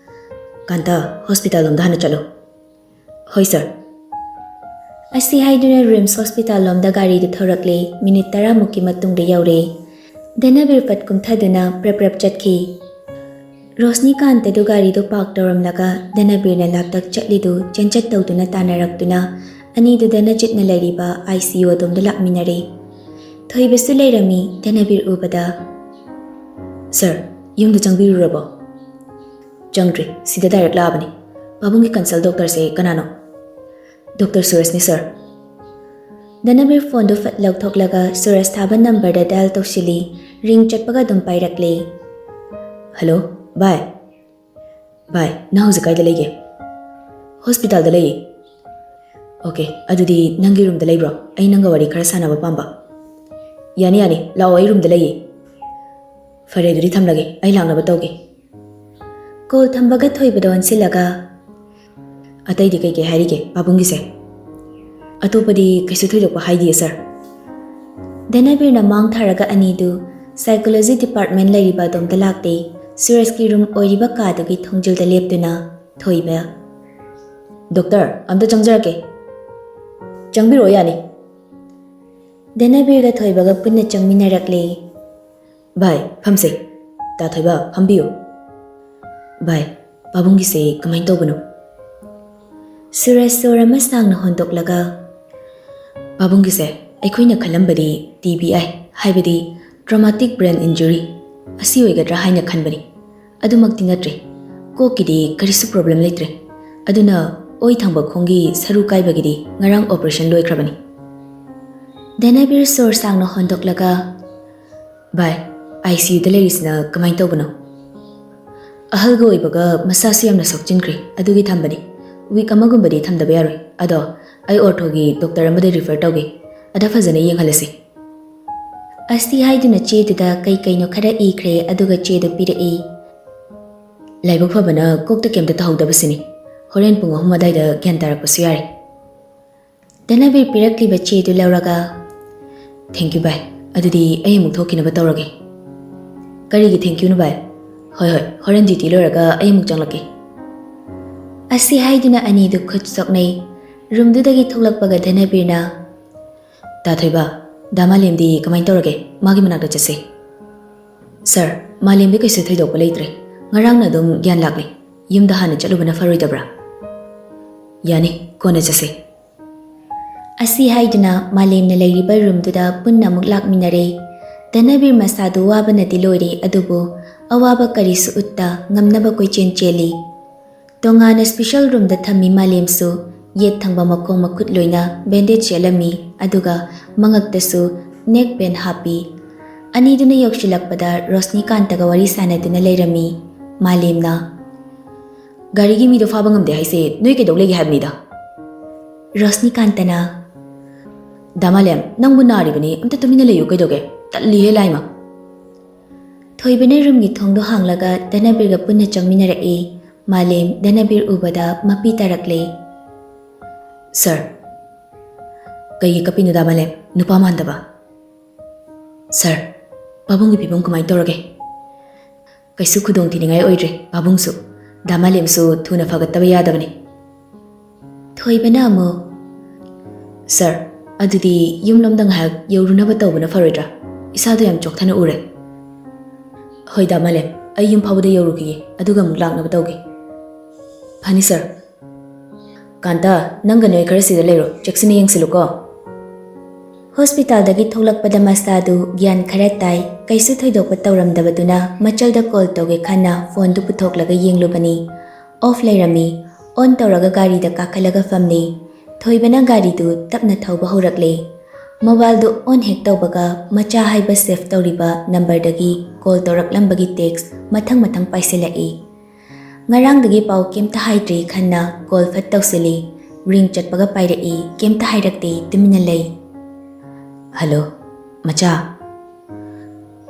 "ꯀꯥꯟꯇ, ꯍꯣꯁꯄꯤꯇꯥꯜ ꯂꯣꯝꯗ ꯍꯥꯟꯅ ꯆꯠꯂꯣ꯫" "ꯍꯣꯏ ꯁꯔ꯫" ꯑꯁꯤ ꯍꯥꯏꯗꯨꯅ ꯔꯤꯝꯁ ꯍꯣꯁꯄꯤꯇꯥꯜ ꯂꯣꯝꯗ ꯒꯥꯔꯤꯗꯨ ꯊꯧꯔꯛꯂꯦ꯫ ꯃꯤꯅꯤꯠ ꯇꯔꯥꯃꯨꯛꯀꯤ ꯃꯇꯨꯡꯗ ꯌꯧꯔꯦ꯫ ꯙꯅꯕꯤꯔ ꯄꯠ ꯀꯨꯝꯊꯗꯨꯅ ꯄ꯭ꯔꯞ ꯄ꯭ꯔꯞ ꯆꯠꯈꯤ꯫ ꯔꯣꯁꯅꯤꯀꯥꯟꯇꯗꯨ ꯒꯥꯔꯤꯗꯨ ꯄꯥꯔꯛ ꯇꯧꯔꯝꯂꯒ ꯙꯅꯕꯤꯔꯅ ꯂꯥꯞꯇꯛ ꯆꯠꯂꯤꯗꯨ ꯆꯦꯟꯆꯠ ꯇꯧꯗꯨꯅ ꯇꯥꯟꯅꯔꯛꯇꯨꯅ ꯑꯅꯤꯗꯨ ꯙꯅꯖꯤꯠꯅ ꯂꯩꯔꯤꯕ ꯑꯥꯏ ꯁꯤ ꯌꯨ ꯑꯗꯣꯝꯗ ꯂꯥꯛꯃꯤꯟꯅꯔꯦ꯫ ꯊꯣꯏꯕꯁꯨ ꯂꯩꯔꯝꯃꯤ꯫ ꯙꯅꯕꯤꯔ ꯎꯕꯗ, "ꯁꯔ, ꯌꯨꯝꯗ ꯆꯪꯕꯤꯔꯨꯔꯕꯣ?" "ꯆꯪꯗ꯭ꯔꯤ, ꯁꯤꯗ ꯗꯥꯏꯔꯦꯛ ꯂꯥꯛꯑꯕꯅꯤ꯫ ꯄꯥꯕꯨꯡꯒꯤ ꯀꯟꯁꯜ ꯗꯣꯛꯇꯔꯁꯦ ꯀꯅꯥꯅꯣ?" "Doctor ꯁꯨꯔꯖꯅꯤ sir." ꯙꯅꯕꯤꯔ ꯐꯣꯟꯗꯨ ꯐꯠ ꯂꯧꯊꯣꯛꯂꯒ ꯁꯨꯔꯖ ꯊꯥꯕ ꯅꯝꯕꯔꯗ ꯗꯥꯏꯜ ꯇꯧꯁꯤꯜꯂꯤ꯫ ꯔꯤꯡ ꯆꯠꯄꯒ ꯑꯗꯨꯝ ꯄꯥꯏꯔꯛꯂꯦ꯫ "ꯍꯜꯂꯣ, ꯚꯥꯏ꯫ ꯚꯥꯏ, ꯅꯪ ꯍꯧꯖꯤꯛ ꯀꯥꯏꯗ ꯂꯩꯒꯦ?" "ꯍꯣꯁꯄꯤꯇꯥꯜꯗ ꯂꯩꯌꯦ꯫" "ꯑꯣꯀꯦ, ꯑꯗꯨꯗꯤ ꯅꯪꯒꯤ ꯔꯨꯝꯗ ꯂꯩꯕ꯭ꯔꯣ? ꯑꯩ ꯅꯪꯒ ꯋꯥꯔꯤ ꯈꯔ ꯁꯥꯟꯅꯕ ꯄꯥꯝꯕ꯫" "ꯌꯥꯅꯤ, ꯌꯥꯅꯤ, ꯂꯥꯛꯑꯣ, ꯑꯩ ꯔꯨꯝꯗ ꯂꯩꯌꯦ꯫" "ꯐꯔꯦ, ꯑꯗꯨꯗꯤ ꯊꯝꯂꯒꯦ, ꯑꯩ ꯂꯥꯛꯅꯕ ꯇꯧꯒꯦ꯫" ꯀꯣꯜ ꯊꯝꯕꯒ ꯊꯣꯏꯕꯗ ꯑꯣꯟꯁꯤꯜꯂꯒ, "ꯑꯇꯩꯗꯤ ꯀꯩꯀꯩ ꯍꯥꯏꯔꯤꯒꯦ ꯄꯥꯕꯨꯡꯒꯤꯁꯦ?" "ꯑꯇꯣꯞꯄꯗꯤ ꯀꯩꯁꯨ ꯊꯣꯏꯗꯣꯛꯄ ꯍꯥꯏꯗꯤꯌꯦ ꯁꯔ꯫" ꯙꯅꯕꯤꯔꯅ ꯃꯥꯡ ꯊꯥꯔꯒ ꯑꯅꯤꯗꯨ ꯁꯥꯏꯀꯣꯂꯣꯖꯤ ꯗꯤꯄꯥꯔꯠꯃꯦꯟ ꯂꯩꯔꯤꯕ ꯑꯗꯣꯝꯗ ꯂꯥꯛꯇꯦ꯫ ꯁꯨꯔꯖꯀꯤ ꯔꯨꯝ ꯑꯣꯏꯔꯤꯕ ꯀꯥꯗꯨꯒꯤ ꯊꯣꯡꯖꯤꯜꯗ ꯂꯦꯞꯇꯨꯅ ꯊꯣꯏꯕ, "ꯗꯣꯛꯇꯔ, ꯑꯝꯇ ꯆꯪꯖꯔꯛꯀꯦ꯫" "ꯆꯪꯕꯤꯔꯛꯑꯣ, ꯌꯥꯅꯤ꯫" ꯙꯅꯕꯤꯔꯒ ꯊꯣꯏꯕꯒ ꯄꯨꯟꯅ ꯆꯪꯃꯤꯟꯅꯔꯛꯂꯦ꯫ "ꯚꯥꯏ, ꯐꯝꯁꯦ꯫ ꯇꯥ ꯊꯣꯏꯕ, ꯐꯝꯕꯤꯌꯨ꯫" "ꯚꯥꯏ, ꯄꯥꯕꯨꯡꯒꯤꯁꯦ ꯀꯃꯥꯏꯅ ꯇꯧꯕꯅꯣ?" ꯁꯨꯔꯖ ꯁꯣꯔ ꯑꯃ ꯁꯥꯡꯅ ꯍꯣꯟꯗꯣꯛꯂꯒ, "ꯄꯥꯕꯨꯡꯒꯤꯁꯦ ꯑꯩꯈꯣꯏꯅ ꯈꯜꯂꯝꯕꯗꯤ ꯇꯤ ꯕꯤ ꯑꯥꯏ, ꯍꯥꯏꯕꯗꯤ ꯇ꯭ꯔꯣꯃꯥꯇꯤꯛ ꯕ꯭ꯔꯦꯟ ꯏꯟꯖꯨꯔꯤ ꯑꯁꯤ ꯑꯣꯏꯒꯗ꯭ꯔꯥ ꯍꯥꯏꯅ ꯈꯟꯕꯅꯤ꯫ ꯑꯗꯨꯃꯛꯇꯤ ꯅꯠꯇ꯭ꯔꯦ꯫ ꯀꯣꯛꯀꯤꯗꯤ ꯀꯔꯤꯁꯨ ꯄ꯭ꯔꯣꯕ꯭ꯂꯦꯝ ꯂꯩꯇ꯭ꯔꯦ꯫ ꯑꯗꯨꯅ ꯑꯣꯏ ꯊꯪꯕ ꯈꯣꯡꯒꯤ ꯁꯔꯨ ꯀꯥꯏꯕꯒꯤꯗꯤ ꯉꯔꯥꯡ ꯑꯣꯄꯔꯦꯁꯟ ꯂꯣꯏꯈ꯭ꯔꯕꯅꯤ꯫" ꯙꯅꯕꯤꯔ ꯁꯣꯔ ꯁꯥꯡꯅ ꯍꯣꯟꯗꯣꯛꯂꯒ, "ꯚꯥꯏ, ꯑꯥꯏ ꯁꯤ ꯌꯨꯗ ꯂꯩꯔꯤꯁꯤꯅ ꯀꯃꯥꯏꯅ ꯇꯧꯕꯅꯣ?" "ꯑꯍꯜꯒ ꯑꯣꯏꯕꯒ ꯃꯁꯥꯁꯨ ꯌꯥꯝꯅ ꯁꯣꯛꯆꯤꯟꯈ꯭ꯔꯦ, ꯑꯗꯨꯒꯤ ꯊꯝꯕꯅꯤ꯫ ꯋꯤꯛ ꯑꯃꯒꯨꯝꯕꯗꯤ ꯊꯝꯗꯕ ꯌꯥꯔꯣꯏ꯫ ꯑꯗꯣ ꯑꯩ ꯑꯣꯔꯊꯣꯒꯤ ꯗꯣꯛꯇꯔ ꯑꯃꯗ ꯔꯤꯐꯔ ꯇꯧꯒꯦ꯫ ꯑꯗ ꯐꯖꯅ ꯌꯦꯡꯍꯜꯂꯁꯤ꯫" ꯑꯁꯤ ꯍꯥꯏꯗꯨꯅ ꯆꯦꯗꯨꯗ ꯀꯩ ꯀꯩꯅꯣ ꯈꯔ ꯏꯈ꯭ꯔꯦ, ꯑꯗꯨꯒ ꯆꯦꯗꯨ ꯄꯤꯔꯛꯏ꯫ ꯂꯥꯏꯕꯛ ꯐꯕꯅ ꯀꯣꯛꯇ ꯀꯩꯝꯇ ꯇꯧꯍꯧꯗꯕꯁꯤꯅꯤ꯫ ꯍꯣꯔꯦꯟ ꯄꯨꯡ ꯑꯍꯨꯝ ꯑꯗꯨꯋꯥꯏꯗ ꯒ꯭ꯌꯥꯟ ꯇꯥꯔꯛꯄꯁꯨ ꯌꯥꯔꯦ꯫ ꯙꯅꯕꯤꯔ ꯄꯤꯔꯛꯂꯤꯕ ꯆꯦꯗꯨ ꯂꯧꯔꯒ, "Thank you ꯚꯥꯏ, ꯑꯗꯨꯗꯤ ꯑꯩ ꯑꯃꯨꯛ ꯊꯣꯛꯈꯤꯅꯕ ꯇꯧꯔꯒꯦ꯫" "ꯀꯔꯤꯒꯤ thank youꯅꯣ ꯚꯥꯏ?" "ꯍꯣꯏ ꯍꯣꯏ, ꯍꯣꯔꯦꯟ duty ꯂꯣꯏꯔꯒ ꯑꯩ ꯑꯃꯨꯛ ꯆꯪꯂꯛꯀꯦ꯫" ꯑꯁꯤ ꯍꯥꯏꯗꯨꯅ ꯑꯅꯤꯗꯨ ꯈꯨꯠ ꯁꯣꯛꯅꯩ꯫ ꯔꯨꯝꯗꯨꯗꯒꯤ ꯊꯣꯛꯂꯛꯄꯒ ꯙꯅꯕꯤꯔꯅ, "ꯇꯥ ꯊꯣꯏꯕ, ꯗꯥ ꯃꯥꯂꯦꯝꯗꯤ ꯀꯃꯥꯏꯅ ꯇꯧꯔꯒꯦ? ꯃꯥꯒꯤ ꯃꯅꯥꯛꯇ ꯆꯠꯁꯦ꯫" "ꯁꯥꯔ, ꯃꯥꯂꯦꯝꯗꯤ ꯀꯩꯁꯨ ꯊꯣꯏꯗꯣꯛꯄ ꯂꯩꯇ꯭ꯔꯦ꯫ ꯉꯔꯥꯡꯅ ꯑꯗꯨꯝ ꯒ꯭ꯌꯥꯟ ꯂꯥꯛꯂꯦ꯫ ꯌꯨꯝꯗ ꯍꯥꯟꯅ ꯆꯠꯂꯨꯕꯅ ꯐꯔꯣꯏꯗꯕ꯭ꯔꯥ?" "ꯌꯥꯅꯤ, ꯀꯣꯟꯅ ꯆꯠꯁꯦ꯫" ꯑꯁꯤ ꯍꯥꯏꯗꯨꯅ ꯃꯥꯂꯦꯝꯅ ꯂꯩꯔꯤꯕ ꯔꯨꯝꯗꯨꯗ ꯄꯨꯟꯅ ꯑꯃꯨꯛ ꯂꯥꯛꯃꯤꯟꯅꯔꯦ꯫ ꯙꯅꯕꯤꯔ ꯃꯁꯥꯗꯨ ꯋꯥꯕꯅꯗꯤ ꯂꯣꯏꯔꯦ, ꯑꯗꯨꯕꯨ ꯑꯋꯥꯕ ꯀꯔꯤꯁꯨ ꯎꯠꯇ ꯉꯝꯅꯕ ꯀꯣꯏꯆꯦꯟ ꯆꯦꯜꯂꯤ꯫ ꯇꯣꯉꯥꯟꯅ special roomꯗ ꯊꯝꯃꯤ ꯃꯥꯂꯦꯝꯁꯨ꯫ ꯌꯦꯠ ꯊꯪꯕ ꯃꯈꯣꯡ ꯃꯈꯨꯠ ꯂꯣꯏꯅ bandage ꯌꯦꯠꯂꯝꯃꯤ, ꯑꯗꯨꯒ ꯃꯉꯛꯇꯁꯨ neck band ꯍꯥꯞꯄꯤ꯫ ꯑꯅꯤꯗꯨꯅ ꯌꯧꯁꯤꯜꯂꯛꯄꯗ ꯔꯣꯁꯅꯤꯀꯥꯟꯇꯒ ꯋꯥꯔꯤ ꯁꯥꯟꯅꯗꯨꯅ ꯂꯩꯔꯝꯃꯤ꯫ ꯃꯥꯂꯦꯝꯅ, "ꯒꯥꯔꯤꯒꯤ ꯃꯤꯗꯣ ꯐꯥꯕ ꯉꯝꯗꯦ ꯍꯥꯏꯁꯦ ꯅꯣꯏ ꯀꯩꯗꯧ ꯂꯩꯒꯦ ꯍꯥꯏꯕꯅꯤꯗ?" ꯔꯣꯁꯅꯤꯀꯥꯟꯇꯅ, "ꯗꯥ ꯃꯥꯂꯦꯝ, ꯅꯪꯕꯨ ꯅꯥꯔꯤꯕꯅꯤ, ꯑꯝꯇ ꯇꯨꯃꯤꯟꯅ ꯂꯩꯌꯨ ꯀꯩꯗꯧꯒꯦ? ꯇꯜꯂꯤꯍꯦ ꯂꯥꯏꯃ!" ꯊꯣꯏꯕꯅ roomꯒꯤ ꯊꯣꯡꯗꯣ ꯍꯥꯡꯂꯒ ꯙꯅꯕꯤꯔꯒ ꯄꯨꯟꯅ ꯆꯪꯃꯤꯟꯅꯔꯛꯏ꯫ ꯃꯥꯂꯦꯝ ꯙꯅꯕꯤꯔ ꯎꯕꯗ ꯃꯄꯤ ꯇꯥꯔꯛꯂꯦ꯫ "ꯁꯥꯔ꯫" "ꯀꯩꯒꯤ ꯀꯞꯄꯤꯅꯣ ꯗꯥ ꯃꯥꯂꯦꯝ? ꯅꯨꯄꯥ ꯃꯥꯟꯗꯕ꯫" "ꯁꯥꯔ, ꯄꯥꯕꯨꯡꯒꯤ ꯐꯤꯕꯝ ꯀꯃꯥꯏꯅ ꯇꯧꯔꯒꯦ?" "ꯀꯩꯁꯨ ꯈꯨꯗꯣꯡ ꯊꯤꯅꯤꯡꯉꯥꯏ ꯑꯣꯏꯗ꯭ꯔꯦ꯫ ꯄꯥꯕꯨꯡꯁꯨ, ꯗꯥ ꯃꯥꯂꯦꯝꯁꯨ ꯊꯨꯅ ꯐꯒꯠꯇꯕ ꯌꯥꯗꯕꯅꯤ꯫" ꯊꯣꯏꯕꯅ ꯑꯃꯨꯛ, "ꯁꯥꯔ, ꯑꯗꯨꯗꯤ ꯌꯨꯝꯂꯣꯝꯗ ꯉꯥꯏꯍꯥꯛ ꯌꯧꯔꯨꯅꯕ ꯇꯧꯕꯅ ꯐꯔꯣꯏꯗ꯭ꯔꯥ? ꯏꯁꯥꯗꯣ ꯌꯥꯝ ꯆꯣꯛꯊꯅ ꯎꯔꯦ꯫" "ꯍꯣꯏ ꯗꯥ ꯃꯥꯂꯦꯝ, ꯑꯩ ꯌꯨꯝ ꯐꯥꯎꯕꯗ ꯌꯧꯔꯨꯈꯤꯒꯦ, ꯑꯗꯨꯒ ꯑꯃꯨꯛ ꯂꯥꯛꯅꯕ ꯇꯧꯒꯦ꯫" "ꯐꯅꯤ ꯁꯥꯔ꯫ ꯀꯥꯟꯇ, ꯅꯪꯒ ꯅꯣꯏ ꯈꯔ ꯁꯤꯗ ꯂꯩꯔꯣ, ꯆꯦꯛꯁꯤꯟꯅ ꯌꯦꯡꯁꯤꯜꯂꯨꯀꯣ꯫" ꯍꯣꯁꯄꯤꯇꯥꯜꯗꯒꯤ ꯊꯣꯛꯂꯛꯄꯗ ꯃꯁꯥꯗꯨ ꯒ꯭ꯌꯥꯟ ꯈꯔ ꯇꯥꯏ꯫ ꯀꯩꯁꯨ ꯊꯣꯏꯗꯣꯛꯄ ꯇꯧꯔꯝꯗꯕꯗꯨꯅ ꯃꯆꯜꯗ call ꯇꯧꯒꯦ ꯈꯟꯅ phoneꯗꯨ ꯄꯨꯊꯣꯛꯂꯒ ꯌꯦꯡꯂꯨꯕꯅꯤ꯫ Off ꯂꯩꯔꯝꯃꯤ꯫ On ꯇꯧꯔꯒ ꯒꯥꯔꯤꯗ ꯀꯥꯈꯠꯂꯒ ꯐꯝꯂꯤ꯫ ꯊꯣꯏꯕꯅ ꯒꯥꯔꯤꯗꯨ ꯇꯞꯅ ꯊꯧꯕ ꯍꯧꯔꯛꯂꯦ꯫ Mobileꯗꯨ on ꯍꯦꯛ ꯇꯧꯕꯒ ꯃꯆꯥ ꯍꯥꯏꯕ save ꯇꯧꯔꯤꯕ numberꯗꯒꯤ call ꯇꯧꯔꯛꯂꯝꯕꯒꯤ text ꯃꯊꯪ ꯃꯊꯪ ꯄꯥꯏꯁꯤꯜꯂꯛꯏ꯫ ꯉꯔꯥꯡꯗꯒꯤ ꯄꯥꯎ ꯀꯩꯝꯇ ꯍꯥꯏꯗ꯭ꯔꯤ ꯈꯟꯅ call ꯐꯠ ꯇꯧꯁꯤꯜꯂꯤ꯫ Ring ꯆꯠꯄꯒ ꯄꯥꯏꯔꯛꯏ, ꯀꯩꯝꯇ ꯍꯥꯏꯔꯛꯇꯦ, ꯇꯨꯃꯤꯟꯅ ꯂꯩ꯫ "ꯍꯜꯂꯣ, ꯃꯆꯥ꯫"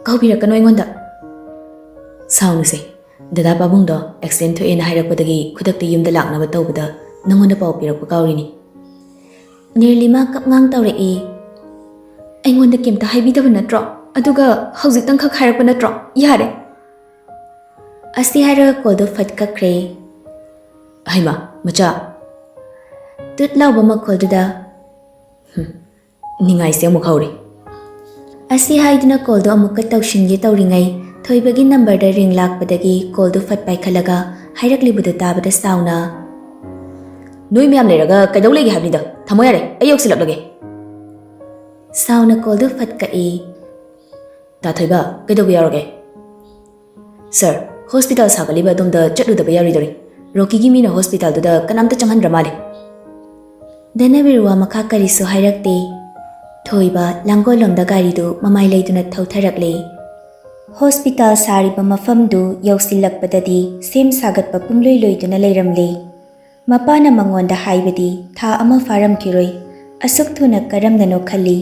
ꯀꯥꯎꯕꯤꯔꯛꯀꯅꯨ ꯑꯩꯉꯣꯟꯗ꯫ ꯁꯥꯎꯅꯨꯁꯦ, ꯗꯗꯥ ꯄꯥꯕꯨꯡꯗꯣ ꯑꯦꯛꯁꯤꯗꯦꯟ ꯊꯣꯛꯑꯦꯅ ꯍꯥꯏꯔꯛꯄꯗꯒꯤ ꯈꯨꯗꯛꯇ ꯌꯨꯝꯗ ꯂꯥꯛꯅꯕ ꯇꯧꯕꯗ ꯅꯪꯉꯣꯟꯗ ꯄꯥꯎ ꯄꯤꯔꯛꯄ ꯀꯥꯎꯔꯤꯅꯤ꯫ ꯅꯤꯔꯂꯤꯃꯥ ꯀꯞꯉꯥꯡ ꯇꯧꯔꯛꯏ꯫ ꯑꯩꯉꯣꯟꯗ ꯀꯩꯝꯇ ꯍꯥꯏꯕꯤꯗꯕ ꯅꯠꯇ꯭ꯔꯣ? ꯑꯗꯨꯒ ꯍꯧꯖꯤꯛꯇꯪꯈꯛ ꯍꯥꯏꯔꯛꯄ ꯅꯠꯇ꯭ꯔꯣ? ꯌꯥꯔꯦ꯫ ꯑꯁꯤ ꯍꯥꯏꯔꯒ ꯀꯣꯜꯗꯣ ꯐꯠ ꯀꯛꯈ꯭ꯔꯦ꯫ ꯍꯩꯃꯥ, ꯃꯆꯥ꯫ ꯇꯨꯠ ꯂꯥꯎꯕ ꯃꯈꯣꯜꯗꯨꯗ, "ꯍꯨꯝ, ꯅꯤꯡꯉꯥꯏꯁꯦ ꯑꯃꯨꯛ ꯍꯧꯔꯦ"꯫ ꯑꯁꯤ ꯍꯥꯏꯗꯨꯅ ꯀꯣꯜꯗꯣ ꯑꯃꯨꯛꯀ ꯇꯧꯁꯤꯟꯒꯦ ꯇꯧꯔꯤꯉꯩ, ꯊꯣꯏꯕꯒꯤ ꯅꯝꯕꯔꯗ ꯔꯤꯡ ꯂꯥꯛꯄꯗꯒꯤ ꯀꯣꯜꯗꯣ ꯐꯠ ꯄꯥꯏꯈꯠꯂꯒ ꯍꯥꯏꯔꯛꯂꯤꯕꯗꯨ ꯇꯥꯕꯗ ꯁꯥꯎꯅ, "ꯅꯣꯏ ꯃꯌꯥꯝ ꯂꯩꯔꯒ ꯀꯩꯗꯧ ꯂꯩꯒꯦ ꯍꯥꯏꯕꯅꯤꯗ? ꯊꯝꯃꯣ ꯌꯥꯔꯦ, ꯑꯩ ꯌꯧꯁꯤꯜꯂꯛꯂꯒꯦ"꯫ ꯁꯥꯎꯅ ꯀꯣꯜꯗꯨ ꯐꯠ ꯀꯛꯏ꯫ "ꯇꯥ ꯊꯣꯏꯕ, ꯀꯩꯗꯧꯕ ꯌꯥꯎꯔꯒꯦ?" "ꯁꯥꯔ, ꯍꯣꯁꯄꯤꯇꯥꯜ ꯁꯥꯒꯠꯂꯤꯕ ꯑꯗꯣꯝꯗ ꯆꯠꯂꯨꯗꯕ ꯌꯥꯔꯣꯏꯗꯧꯔꯤ꯫ ꯔꯣꯀꯤꯒꯤ ꯃꯤꯅ ꯍꯣꯁꯄꯤꯇꯥꯜꯗꯨꯗ ꯀꯅꯥꯝꯇ ꯆꯪꯍꯟꯗ꯭ꯔ ꯃꯥꯜꯂꯦ"꯫ ꯙꯅꯕꯤꯔ ꯋꯥ ꯃꯈꯥ ꯀꯔꯤꯁꯨ ꯍꯥꯏꯔꯛꯇꯦ꯫ ꯊꯣꯏꯕ ꯂꯥꯡꯒꯣꯜꯂꯣꯝꯗ ꯒꯥꯔꯤꯗꯨ ꯃꯃꯥꯏ ꯂꯩꯗꯨꯅ ꯊꯧꯊꯔꯛꯂꯦ꯫ ꯍꯣꯁꯄꯤꯇꯥꯜ ꯁꯥꯔꯤꯕ ꯃꯐꯝꯗꯨ ꯌꯧꯁꯤꯜꯂꯛꯄꯗꯗꯤ ꯁꯦꯝ ꯁꯥꯒꯠꯄ ꯄꯨꯡꯂꯣꯏ ꯂꯣꯏꯗꯨꯅ ꯂꯩꯔꯝꯂꯦ꯫ ꯃꯄꯥꯅ ꯃꯉꯣꯟꯗ ꯍꯥꯏꯕꯗꯤ ꯊꯥ ꯑꯃ ꯐꯥꯔꯝꯈꯤꯔꯣꯏ, ꯑꯁꯨꯛ ꯊꯨꯅ ꯀꯔꯝꯅꯅꯣ ꯈꯜꯂꯤ꯫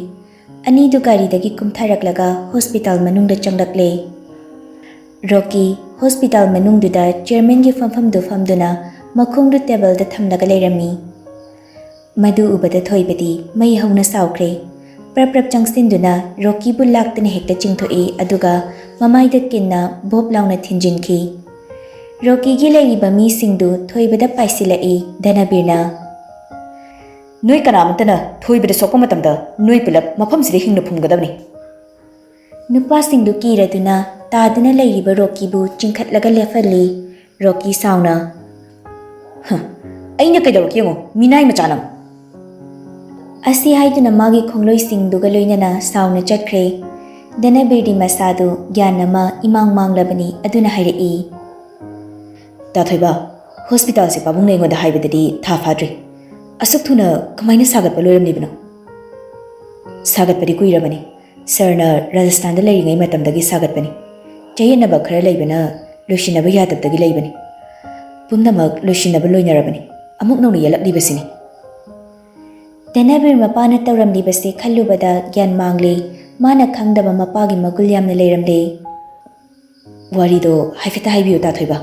ꯑꯅꯤꯗꯨ ꯒꯥꯔꯤꯗꯒꯤ ꯀꯨꯝꯊꯔꯛꯂꯒ ꯍꯣꯁꯄꯤꯇꯥꯜ ꯃꯅꯨꯡꯗ ꯆꯪꯂꯛꯂꯦ꯫ ꯔꯣꯀꯤ ꯍꯣꯁꯄꯤꯇꯥꯜ ꯃꯅꯨꯡꯗꯨꯗ ꯆꯤꯌꯔꯃꯦꯟꯒꯤ ꯐꯝꯐꯝꯗꯨ ꯐꯝꯗꯨꯅ ꯃꯈꯣꯡꯗꯨ ꯇꯦꯕꯜꯗ ꯊꯝꯂꯒ ꯂꯩꯔꯝꯃꯤ꯫ ꯃꯗꯨ ꯎꯕꯗ ꯊꯣꯏꯕꯗꯤ ꯃꯩ ꯍꯧꯅ ꯁꯥꯎꯈ꯭ꯔꯦ꯫ ꯄ꯭ꯔꯞ ꯄ꯭ꯔꯞ ꯆꯪꯁꯤꯟꯗꯨꯅ ꯔꯣꯀꯤꯕꯨ ꯂꯥꯛꯇꯨꯅ ꯍꯦꯛꯇ ꯆꯤꯡꯊꯣꯛꯏ, ꯑꯗꯨꯒ ꯃꯃꯥꯏꯗ ꯀꯤꯟꯅ ꯚꯣꯞ ꯂꯥꯎꯅ ꯊꯤꯟꯖꯤꯟꯈꯤ꯫ ꯔꯣꯀꯤꯒꯤ ꯂꯩꯔꯤꯕ ꯃꯤꯁꯤꯡꯗꯨ ꯊꯣꯏꯕꯗ ꯄꯥꯏꯁꯤꯜꯂꯛꯏ ꯙꯅꯕꯤꯔꯅ꯫ "ꯅꯣꯏ ꯀꯅꯥꯃꯠꯇꯅ ꯊꯣꯏꯕꯗ ꯁꯣꯛꯄ ꯃꯇꯝꯗ ꯅꯣꯏ ꯄꯨꯂꯞ ꯃꯐꯝꯁꯤꯗ ꯍꯤꯡꯅ ꯐꯨꯝꯒꯗꯕꯅꯤ"꯫ ꯅꯨꯄꯥꯁꯤꯡꯗꯨ ꯀꯤꯔꯗꯨꯅ ꯇꯥꯗꯨꯅ ꯂꯩꯔꯤꯕ ꯔꯣꯀꯤꯕꯨ ꯆꯤꯡꯈꯠꯂꯒ ꯂꯦꯞꯍꯜꯂꯤ꯫ ꯔꯣꯀꯤ ꯁꯥꯎꯅ, "ꯍ, ꯑꯩꯅ ꯀꯩꯗꯧꯔꯛꯀꯦ ꯌꯦꯡꯉꯣ, ꯃꯤꯅꯥꯏ ꯃꯆꯥ ꯅꯪ"꯫ ꯑꯁꯤ ꯍꯥꯏꯗꯨꯅ ꯃꯥꯒꯤ ꯈꯣꯡꯂꯣꯏꯁꯤꯡꯗꯨꯒ ꯂꯣꯏꯅꯅ ꯁꯥꯎꯅ ꯆꯠꯈ꯭ꯔꯦ꯫ ꯙꯅꯕꯤꯔꯗꯤ ꯃꯁꯥꯗꯨ ꯒ꯭ꯌꯥꯟ ꯑꯃ ꯏꯃꯥꯡ ꯃꯥꯡꯂꯕꯅꯤ, ꯑꯗꯨꯅ ꯍꯥꯏꯔꯛꯏ꯫ "ꯇꯥ ꯊꯣꯏꯕ, ꯍꯣꯁꯄꯤꯇꯥꯜꯁꯦ ꯄꯥꯕꯨꯡꯅ ꯑꯩꯉꯣꯟꯗ ꯍꯥꯏꯕꯗꯗꯤ ꯊꯥ ꯐꯥꯗ꯭ꯔꯤ꯫ ꯑꯁꯨꯛ ꯊꯨꯅ ꯀꯃꯥꯏꯅ ꯁꯥꯒꯠꯄ ꯂꯣꯏꯔꯝꯂꯤꯕꯅꯣ?" "ꯁꯥꯒꯠꯄꯗꯤ ꯀꯨꯏꯔꯕꯅꯤ꯫ ꯁꯥꯔꯅ ꯔꯥꯖꯁꯊꯥꯟꯗ ꯂꯩꯔꯤꯉꯩ ꯃꯇꯝꯗꯒꯤ ꯁꯥꯒꯠꯄꯅꯤ꯫ ꯆꯌꯦꯠꯅꯕ ꯈꯔ ꯂꯩꯕꯅ ꯂꯣꯏꯁꯤꯟꯅꯕ ꯌꯥꯗꯕꯗꯒꯤ ꯂꯩꯕꯅꯤ꯫ ꯄꯨꯝꯅꯃꯛ ꯂꯣꯏꯁꯤꯟꯅꯕ ꯂꯣꯏꯅꯔꯕꯅꯤ꯫ ꯑꯃꯨꯛ ꯅꯧꯅ ꯌꯦꯜꯂꯛꯂꯤꯕꯁꯤꯅꯤ"꯫ ꯙꯅꯕꯤꯔ ꯃꯄꯥꯅ ꯇꯧꯔꯝꯂꯤꯕꯁꯤ ꯈꯜꯂꯨꯕꯗ ꯒ꯭ꯌꯥꯟ ꯃꯥꯡꯂꯤ꯫ ꯃꯥꯅ ꯈꯪꯗꯕ ꯃꯄꯥꯒꯤ ꯃꯒꯨꯜ ꯌꯥꯝꯅ ꯂꯩꯔꯝꯂꯦ꯫ ꯋꯥꯔꯤꯗꯣ ꯍꯥꯏꯐꯦꯠꯇ ꯍꯥꯏꯕꯤꯌꯨ, ꯇꯥ ꯊꯣꯏꯕ꯫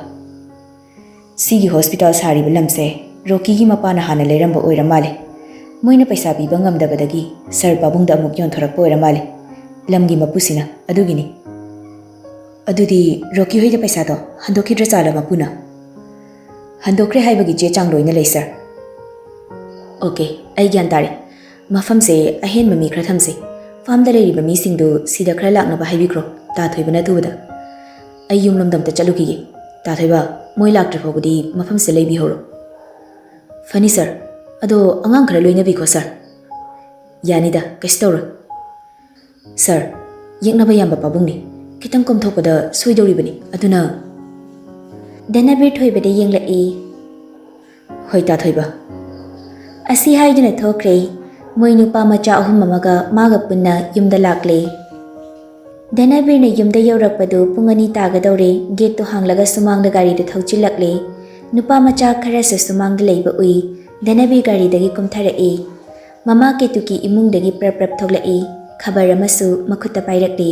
ꯁꯤꯒꯤ ꯍꯣꯁꯄꯤꯇꯥꯜ ꯁꯥꯔꯤꯕ ꯂꯝꯁꯦ ꯔꯣꯀꯤꯒꯤ ꯃꯄꯥꯅ ꯍꯥꯟꯅ ꯂꯩꯔꯝꯕ ꯑꯣꯏꯔ ꯃꯥꯜꯂꯦ꯫ ꯃꯣꯏꯅ ꯄꯩꯁꯥ ꯄꯤꯕ ꯉꯝꯗꯕꯗꯒꯤ ꯁꯔ ꯄꯥꯕꯨꯡꯗ ꯑꯃꯨꯛ ꯌꯣꯟꯊꯣꯔꯛꯄ ꯑꯣꯏꯔ ꯃꯥꯜꯂꯦ, ꯂꯝꯒꯤ ꯃꯄꯨꯁꯤꯅ꯫ ꯑꯗꯨꯒꯤꯅꯤ꯫ ꯑꯗꯨꯗꯤ ꯔꯣꯀꯤ ꯍꯣꯏꯗ ꯄꯩꯁꯥꯗꯣ ꯍꯟꯗꯣꯛꯈꯤꯗ꯭ꯔ ꯆꯥꯂ ꯃꯄꯨꯅ? ꯍꯟꯗꯣꯛꯈ꯭ꯔꯦ ꯍꯥꯏꯕꯒꯤ ꯆꯦ ꯆꯥꯡ ꯂꯣꯏꯅ ꯂꯩ, ꯁꯔ꯫ ꯑꯣꯀꯦ, ꯑꯩ ꯒ꯭ꯌꯥꯟ ꯇꯥꯔꯦ꯫ ꯃꯐꯝꯁꯦ ꯑꯍꯦꯟꯕ ꯃꯤ ꯈꯔ ꯊꯝꯁꯦ꯫ ꯐꯥꯔꯝꯗ ꯂꯩꯔꯤꯕ ꯃꯤꯁꯤꯡꯗꯨ ꯁꯤꯗ ꯈꯔ ꯂꯥꯛꯅꯕ ꯍꯥꯏꯕꯤꯈ꯭ꯔꯣ, ꯇꯥ ꯊꯣꯏꯕꯅ ꯑꯊꯨꯕꯗ꯫ ꯑꯩ ꯌꯨꯝꯂꯣꯝꯗ ꯑꯝꯇ ꯆꯠꯂꯨꯈꯤꯒꯦ꯫ ꯇꯥ ꯊꯣꯏꯕ, ꯃꯣꯏ ꯂꯥꯛꯇ꯭ꯔꯤ ꯐꯥꯎꯕꯗꯤ ꯃꯐꯝꯁꯤꯗ ꯂꯩꯕꯤꯍꯧꯔꯣ꯫ ꯐꯅꯤ, ꯁꯔ꯫ ꯑꯗꯣ ꯑꯉꯥꯡ ꯈꯔ ꯂꯣꯏꯅꯕꯤꯈꯣ, ꯁꯔ꯫ ꯌꯥꯅꯤꯗ, ꯀꯩꯁꯨ ꯇꯧꯔꯣꯏ꯫ ꯁꯔ, ꯌꯦꯛꯅꯕ ꯌꯥꯝꯕ ꯄꯥꯕꯨꯡꯅꯤ꯫ ꯈꯤꯇꯪ ꯀꯣꯝꯊꯣꯛꯄꯗ ꯁꯣꯏꯗꯧꯔꯤꯕꯅꯤ, ꯑꯗꯨꯅ꯫ ꯙꯅꯕꯤꯔ ꯊꯣꯏꯕꯗ ꯌꯦꯡꯂꯛꯏ꯫ ꯍꯣꯏ, ꯇꯥ ꯊꯣꯏꯕ꯫ ꯑꯁꯤ ꯍꯥꯏꯗꯨꯅ ꯊꯣꯛꯈ꯭ꯔꯦ꯫ ꯃꯣꯏ ꯅꯨꯄꯥ ꯃꯆꯥ ꯑꯍꯨꯝ ꯑꯃꯒ ꯃꯥꯒ ꯄꯨꯟꯅ ꯌꯨꯝꯗ ꯂꯥꯛꯂꯦ꯫ ꯙꯅꯕꯤꯔꯅ ꯌꯨꯝꯗ ꯌꯧꯔꯛꯄꯗꯨ ꯄꯨꯡ ꯑꯅꯤ ꯇꯥꯒꯗꯧꯔꯦ꯫ ꯒꯦꯠꯇꯨ ꯍꯥꯡꯂꯒ ꯁꯨꯃꯥꯡꯗ ꯒꯥꯔꯤꯗꯨ ꯊꯧꯆꯤꯜꯂꯛꯂꯦ꯫ ꯅꯨꯄꯥ ꯃꯆꯥ ꯈꯔꯁꯨ ꯁꯨꯃꯥꯡꯗ ꯂꯩꯕ ꯎꯏ꯫ ꯙꯅꯕꯤꯔ ꯒꯥꯔꯤꯗꯒꯤ ꯀꯨꯝꯊꯔꯛꯏ꯫ ꯃꯃꯥ ꯀꯦꯇꯨꯀꯤ ꯏꯃꯨꯡꯗꯒꯤ ꯄ꯭ꯔꯞ ꯄ꯭ꯔꯞ ꯊꯣꯛꯂꯛꯏ꯫ ꯈꯕꯔ ꯑꯃꯁꯨ ꯃꯈꯨꯠꯇ ꯄꯥꯏꯔꯛꯂꯤ꯫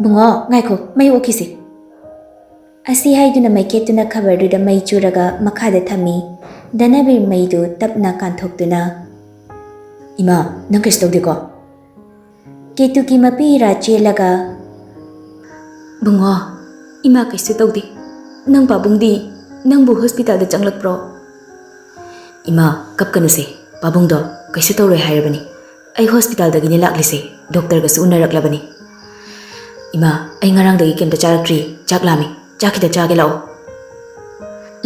"ꯕꯨꯡꯉꯣ, ꯉꯥꯏꯈꯣ, ꯃꯩ ꯑꯣꯛꯈꯤꯁꯤ꯫" ꯑꯁꯤ ꯍꯥꯏꯗꯨꯅ ꯃꯩꯈꯦꯠꯇꯨꯅ ꯈꯕꯔꯗꯨꯗ ꯃꯩ ꯆꯨꯔꯒ ꯃꯈꯥꯗ ꯊꯝꯃꯤ꯫ ꯙꯅꯕꯤꯔ ꯃꯩꯗꯨ ꯇꯞꯅ ꯀꯥꯟꯊꯣꯛꯇꯨꯅ, "ꯏꯃꯥ, ꯅꯪ ꯀꯩꯁꯨ ꯇꯧꯗꯦꯀꯣ?" ꯀꯦꯇꯨꯀꯤ ꯃꯄꯤ ꯏꯔꯥ ꯆꯦꯜꯂꯒ, "ꯕꯨꯡꯉꯣ, ꯏꯃꯥ ꯀꯩꯁꯨ ꯇꯧꯗꯦ꯫ ꯅꯪ ꯄꯥꯕꯨꯡꯗꯤ ꯅꯪꯕꯨ ꯍꯣꯁꯄꯤꯇꯥꯜꯗ ꯆꯪꯂꯛꯄ꯭ꯔꯣ?" "ꯏꯃꯥ, ꯀꯞꯀꯅꯨꯁꯦ꯫ ꯄꯥꯕꯨꯡꯗꯣ ꯀꯩꯁꯨ ꯇꯧꯔꯣꯏ ꯍꯥꯏꯔꯕꯅꯤ꯫ ꯑꯩ ꯍꯣꯁꯄꯤꯇꯥꯜꯗꯒꯤꯅꯦ ꯂꯥꯛꯂꯤꯁꯦ꯫ ꯗꯣꯛꯇꯔꯒꯁꯨ ꯎꯅꯔꯛꯂꯕꯅꯤ꯫ ꯏꯃꯥ, ꯑꯩ ꯉꯔꯥꯡꯗꯒꯤ ꯀꯩꯝꯇ ꯆꯥꯔꯛꯇ꯭ꯔꯤ꯫ ꯆꯥꯛ ꯂꯥꯝꯃꯤ꯫ ꯆꯥꯛ ꯈꯤꯇ ꯆꯥꯒꯦ ꯂꯥꯛꯑꯣ꯫"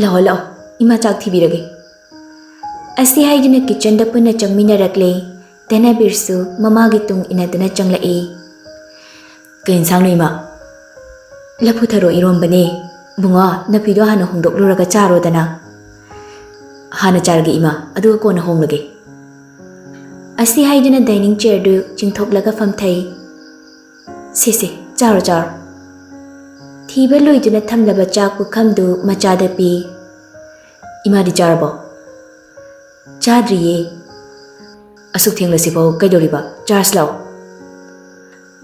"ꯂꯥꯛꯑꯣ, ꯂꯥꯛꯑꯣ꯫ ꯏꯃꯥ ꯆꯥꯛ ꯊꯤꯕꯤꯔꯒꯦ꯫" ꯑꯁꯤ ꯍꯥꯏꯗꯨꯅ ꯀꯤꯠꯆꯟꯗ ꯄꯨꯟꯅ ꯆꯪꯃꯤꯟꯅꯔꯛꯂꯦ꯫ ꯙꯅꯕꯤꯔꯁꯨ ꯃꯃꯥꯒꯤ ꯇꯨꯡ ꯏꯟꯅꯗꯨꯅ ꯆꯪꯂꯛꯏ꯫ "ꯀꯩ ꯏꯟꯁꯥꯡꯅꯣ, ꯏꯃꯥ?" "ꯂꯐꯨ ꯊꯔꯣ ꯏꯔꯣꯝꯕꯅꯦ꯫ ꯕꯨꯡꯉꯣ, ꯅꯐꯤꯗꯣ ꯍꯥꯟꯅ ꯍꯣꯡꯗꯣꯛꯂꯨꯔꯒ ꯆꯥꯔꯣꯗꯅ꯫" "ꯍꯥꯟꯅ ꯆꯥꯔꯒꯦ, ꯏꯃꯥ, ꯑꯗꯨꯒ ꯀꯣꯟꯅ ꯍꯣꯡꯂꯒꯦ꯫" ꯑꯁꯤ ꯍꯥꯏꯗꯨꯅ ꯗꯥꯏꯅꯤꯡ ꯆꯤꯌꯔꯗꯨ ꯆꯤꯡꯊꯣꯛꯂꯒ ꯐꯝꯊꯩ꯫ "ꯁꯦ, ꯁꯦ, ꯆꯥꯔꯣ, ꯆꯥꯔꯣ꯫" ꯊꯤꯕ ꯂꯣꯏꯗꯨꯅ ꯊꯝꯂꯕ ꯆꯥꯛ ꯄꯨꯈꯝꯗꯨ ꯃꯆꯥꯗ ꯄꯤ꯫ "ꯏꯃꯥꯗꯤ ꯆꯥꯔꯕꯣ?" "ꯆꯥꯗ꯭ꯔꯤꯌꯦ꯫" "ꯑꯁꯨꯛ ꯊꯦꯡꯂꯁꯤꯐꯥꯎ ꯀꯩꯗꯧꯔꯤꯕ? ꯆꯥꯔꯁꯤ ꯂꯥꯛꯑꯣ꯫"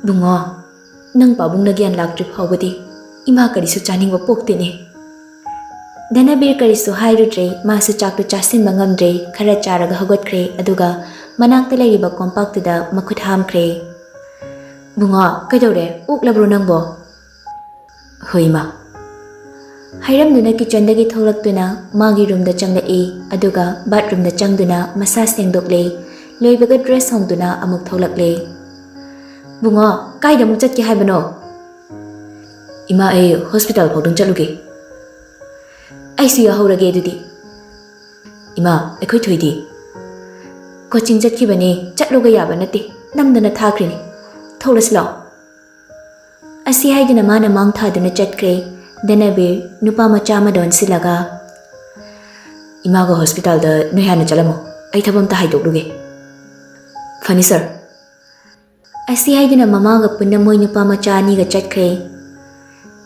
ꯕꯨꯡꯉꯣ, ꯅꯪ ꯄꯥꯕꯨꯡꯅ ꯒ꯭ꯌꯥꯟ ꯂꯥꯛꯇ꯭ꯔꯤ ꯐꯥꯎꯕꯗꯤ ꯏꯃꯥ ꯀꯔꯤꯁꯨ ꯆꯥꯅꯤꯡꯕ ꯄꯣꯛꯇꯦꯅꯦ꯫ ꯙꯅꯕꯤꯔ ꯀꯔꯤꯁꯨ ꯍꯥꯏꯔꯨꯗ꯭ꯔꯦ꯫ ꯃꯥꯁꯨ ꯆꯥꯛꯇꯨ ꯆꯥꯁꯤꯟꯕ ꯉꯝꯗ꯭ꯔꯦ꯫ ꯈꯔ ꯆꯥꯔꯒ ꯍꯧꯒꯠꯈ꯭ꯔꯦ꯫ ꯑꯗꯨꯒ ꯃꯅꯥꯛꯇ ꯂꯩꯔꯤꯕ ꯀꯣꯝꯄꯥꯛꯇꯨꯗ ꯃꯈꯨꯠ ꯍꯥꯝꯈ꯭ꯔꯦ꯫ "ꯕꯨꯡꯉꯣ, ꯀꯩꯗꯧꯔꯦ? ꯑꯣꯛꯂꯕ꯭ꯔꯣ ꯅꯪꯕꯣ?" "ꯍꯣꯏ, ꯏꯃꯥ꯫" ꯍꯥꯏꯔꯝꯗꯨꯅ ꯀꯤꯆꯟꯗꯒꯤ ꯊꯣꯛꯂꯛꯇꯨꯅ ꯃꯥꯒꯤ ꯔꯨꯝꯗ ꯆꯪꯂꯛꯏ꯫ ꯑꯗꯨꯒ ꯕꯥꯠꯔꯨꯝꯗ ꯆꯪꯗꯨꯅ ꯃꯁꯥ ꯁꯦꯡꯗꯣꯛꯂꯦ꯫ ꯂꯣꯏꯕꯒ ꯗ꯭ꯔꯦꯁ ꯍꯣꯡꯗꯨꯅ ꯑꯃꯨꯛ ꯊꯣꯛꯂꯛꯂꯦ꯫ "ꯕꯨꯡꯉꯣ, ꯀꯥꯏꯗ ꯑꯃꯨꯛ ꯆꯠꯀꯦ ꯍꯥꯏꯕꯅꯣ?" "ꯏꯃꯥ, ꯑꯩ ꯍꯣꯁꯄꯤꯇꯥꯜ ꯐꯥꯎꯗꯪ ꯆꯠꯂꯨꯒꯦ꯫" "ꯑꯩꯁꯨ ꯌꯥꯎꯍꯧꯔꯒꯦ ꯑꯗꯨꯗꯤ꯫" "ꯏꯃꯥ, ꯑꯩꯈꯣꯏ ꯊꯣꯏꯗꯤ?" "ꯀꯣꯆꯤꯡ ꯆꯠꯈꯤꯕꯅꯦ, ꯆꯠꯂꯨꯒ ꯌꯥꯕ ꯅꯠꯇꯦ, ꯅꯝꯗꯅ ꯊꯥꯈ꯭ꯔꯤꯅꯤ꯫ ꯊꯣꯛꯂꯁꯤ ꯂꯥꯛꯑꯣ꯫" ꯑꯁꯤ ꯍꯥꯏꯗꯨꯅ ꯃꯥꯅ ꯃꯥꯡ ꯊꯥꯗꯨꯅ ꯆꯠꯈ꯭ꯔꯦ꯫ ꯙꯅꯕꯤꯔ ꯅꯨꯄꯥ ꯃꯆꯥ ꯑꯃꯗ ꯑꯣꯟꯁꯤꯜꯂꯒ, "ꯏꯃꯥꯒ ꯍꯣꯁꯄꯤꯇꯥꯜꯗ ꯅꯣꯏ ꯍꯥꯟꯅ ꯆꯠꯂꯝꯃꯣ, ꯑꯩ ꯊꯕꯛ ꯑꯝꯇ ꯍꯥꯏꯗꯣꯛꯂꯨꯒꯦ꯫" "ꯐꯅꯤ ꯁꯥꯔ꯫" ꯑꯁꯤ ꯍꯥꯏꯗꯨꯅ ꯃꯃꯥꯒ ꯄꯨꯟꯅ ꯃꯣꯏ ꯅꯨꯄꯥ ꯃꯆꯥ ꯑꯅꯤꯒ ꯆꯠꯈ꯭ꯔꯦ꯫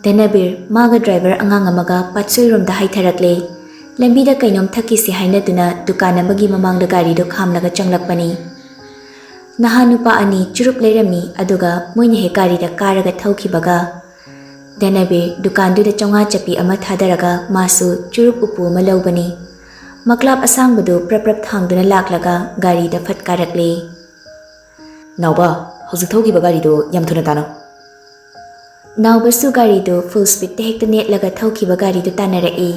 ꯙꯅꯕꯤꯔ ꯃꯥꯒ ꯗ꯭ꯔꯥꯏꯚꯔ ꯑꯉꯥꯡ ꯑꯃꯒ ꯄꯥꯠꯁꯣꯏꯔꯣꯝꯗ ꯍꯥꯏꯊꯔꯛꯂꯦ꯫ ꯂꯝꯕꯤꯗ ꯀꯩꯅꯣꯝ ꯊꯛꯈꯤꯁꯤ ꯍꯥꯏꯅꯗꯨꯅ ꯗꯨꯀꯥꯟ ꯑꯃꯒꯤ ꯃꯃꯥꯡꯗ ꯒꯥꯔꯤꯗꯨ ꯈꯥꯝꯂꯒ ꯆꯪꯂꯛꯄꯅꯤ꯫ ꯅꯍꯥ ꯅꯨꯄꯥ ꯑꯅꯤ ꯆꯨꯔꯨꯞ ꯂꯩꯔꯝꯃꯤ, ꯑꯗꯨꯒ ꯃꯣꯏꯅ ꯍꯦꯛ ꯒꯥꯔꯤꯗ ꯀꯥꯔꯒ ꯊꯧꯈꯤꯕꯒ ꯙꯅꯕꯤꯔ ꯗꯨꯀꯥꯟꯗꯨꯗ ꯆꯥꯝꯃꯉꯥ ꯆꯠꯄꯤ ꯑꯃ ꯊꯥꯗꯔꯒ ꯃꯥꯁꯨ ꯆꯨꯔꯨꯞ ꯎꯄꯨ ꯑꯃ ꯂꯧꯕꯅꯤ꯫ ꯃꯀ꯭ꯂꯥꯞ ꯑꯁꯥꯡꯕꯗꯨ ꯄ꯭ꯔꯞ ꯄ꯭ꯔꯞ ꯊꯥꯡꯗꯨꯅ ꯂꯥꯛꯂꯒ ꯒꯥꯔꯤꯗ ꯐꯠ ꯀꯥꯔꯛꯂꯦ꯫ "ꯅꯥꯎꯕ, ꯍꯧꯖꯤꯛ ꯊꯧꯈꯤꯕ ꯒꯥꯔꯤꯗꯨ ꯌꯥꯝ ꯊꯨꯅ ꯇꯥꯅꯧ꯫" ꯅꯥꯎꯕꯁꯨ ꯒꯥꯔꯤꯗꯨ ꯐꯨꯜ ꯁ꯭ꯄꯤꯗꯇ ꯍꯦꯛꯇ ꯅꯦꯠꯂꯒ ꯊꯧꯈꯤꯕ ꯒꯥꯔꯤꯗꯨ ꯇꯥꯟꯅꯔꯛꯏ꯫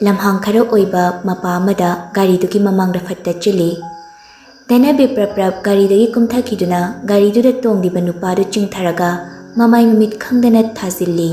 ꯂꯝꯍꯥꯡ ꯈꯔ ꯑꯣꯏꯕ ꯃꯄꯥ ꯑꯃꯗ ꯒꯥꯔꯤꯗꯨꯒꯤ ꯃꯃꯥꯡꯗ ꯐꯠ ꯇꯠꯁꯤꯜꯂꯤ꯫ ꯙꯅꯕꯤꯔ ꯄ꯭ꯔꯞ ꯄ꯭ꯔꯞ ꯒꯥꯔꯤꯗꯒꯤ ꯀꯨꯝꯊꯈꯤꯗꯨꯅ ꯒꯥꯔꯤꯗꯨꯗ ꯇꯣꯡꯂꯤꯕ ꯅꯨꯄꯥꯗꯨ ꯆꯤꯡꯊꯔꯒ ꯃꯃꯥꯏ ꯃꯃꯤꯠ ꯈꯪꯗꯅ ꯊꯥꯖꯤꯜꯂꯤ꯫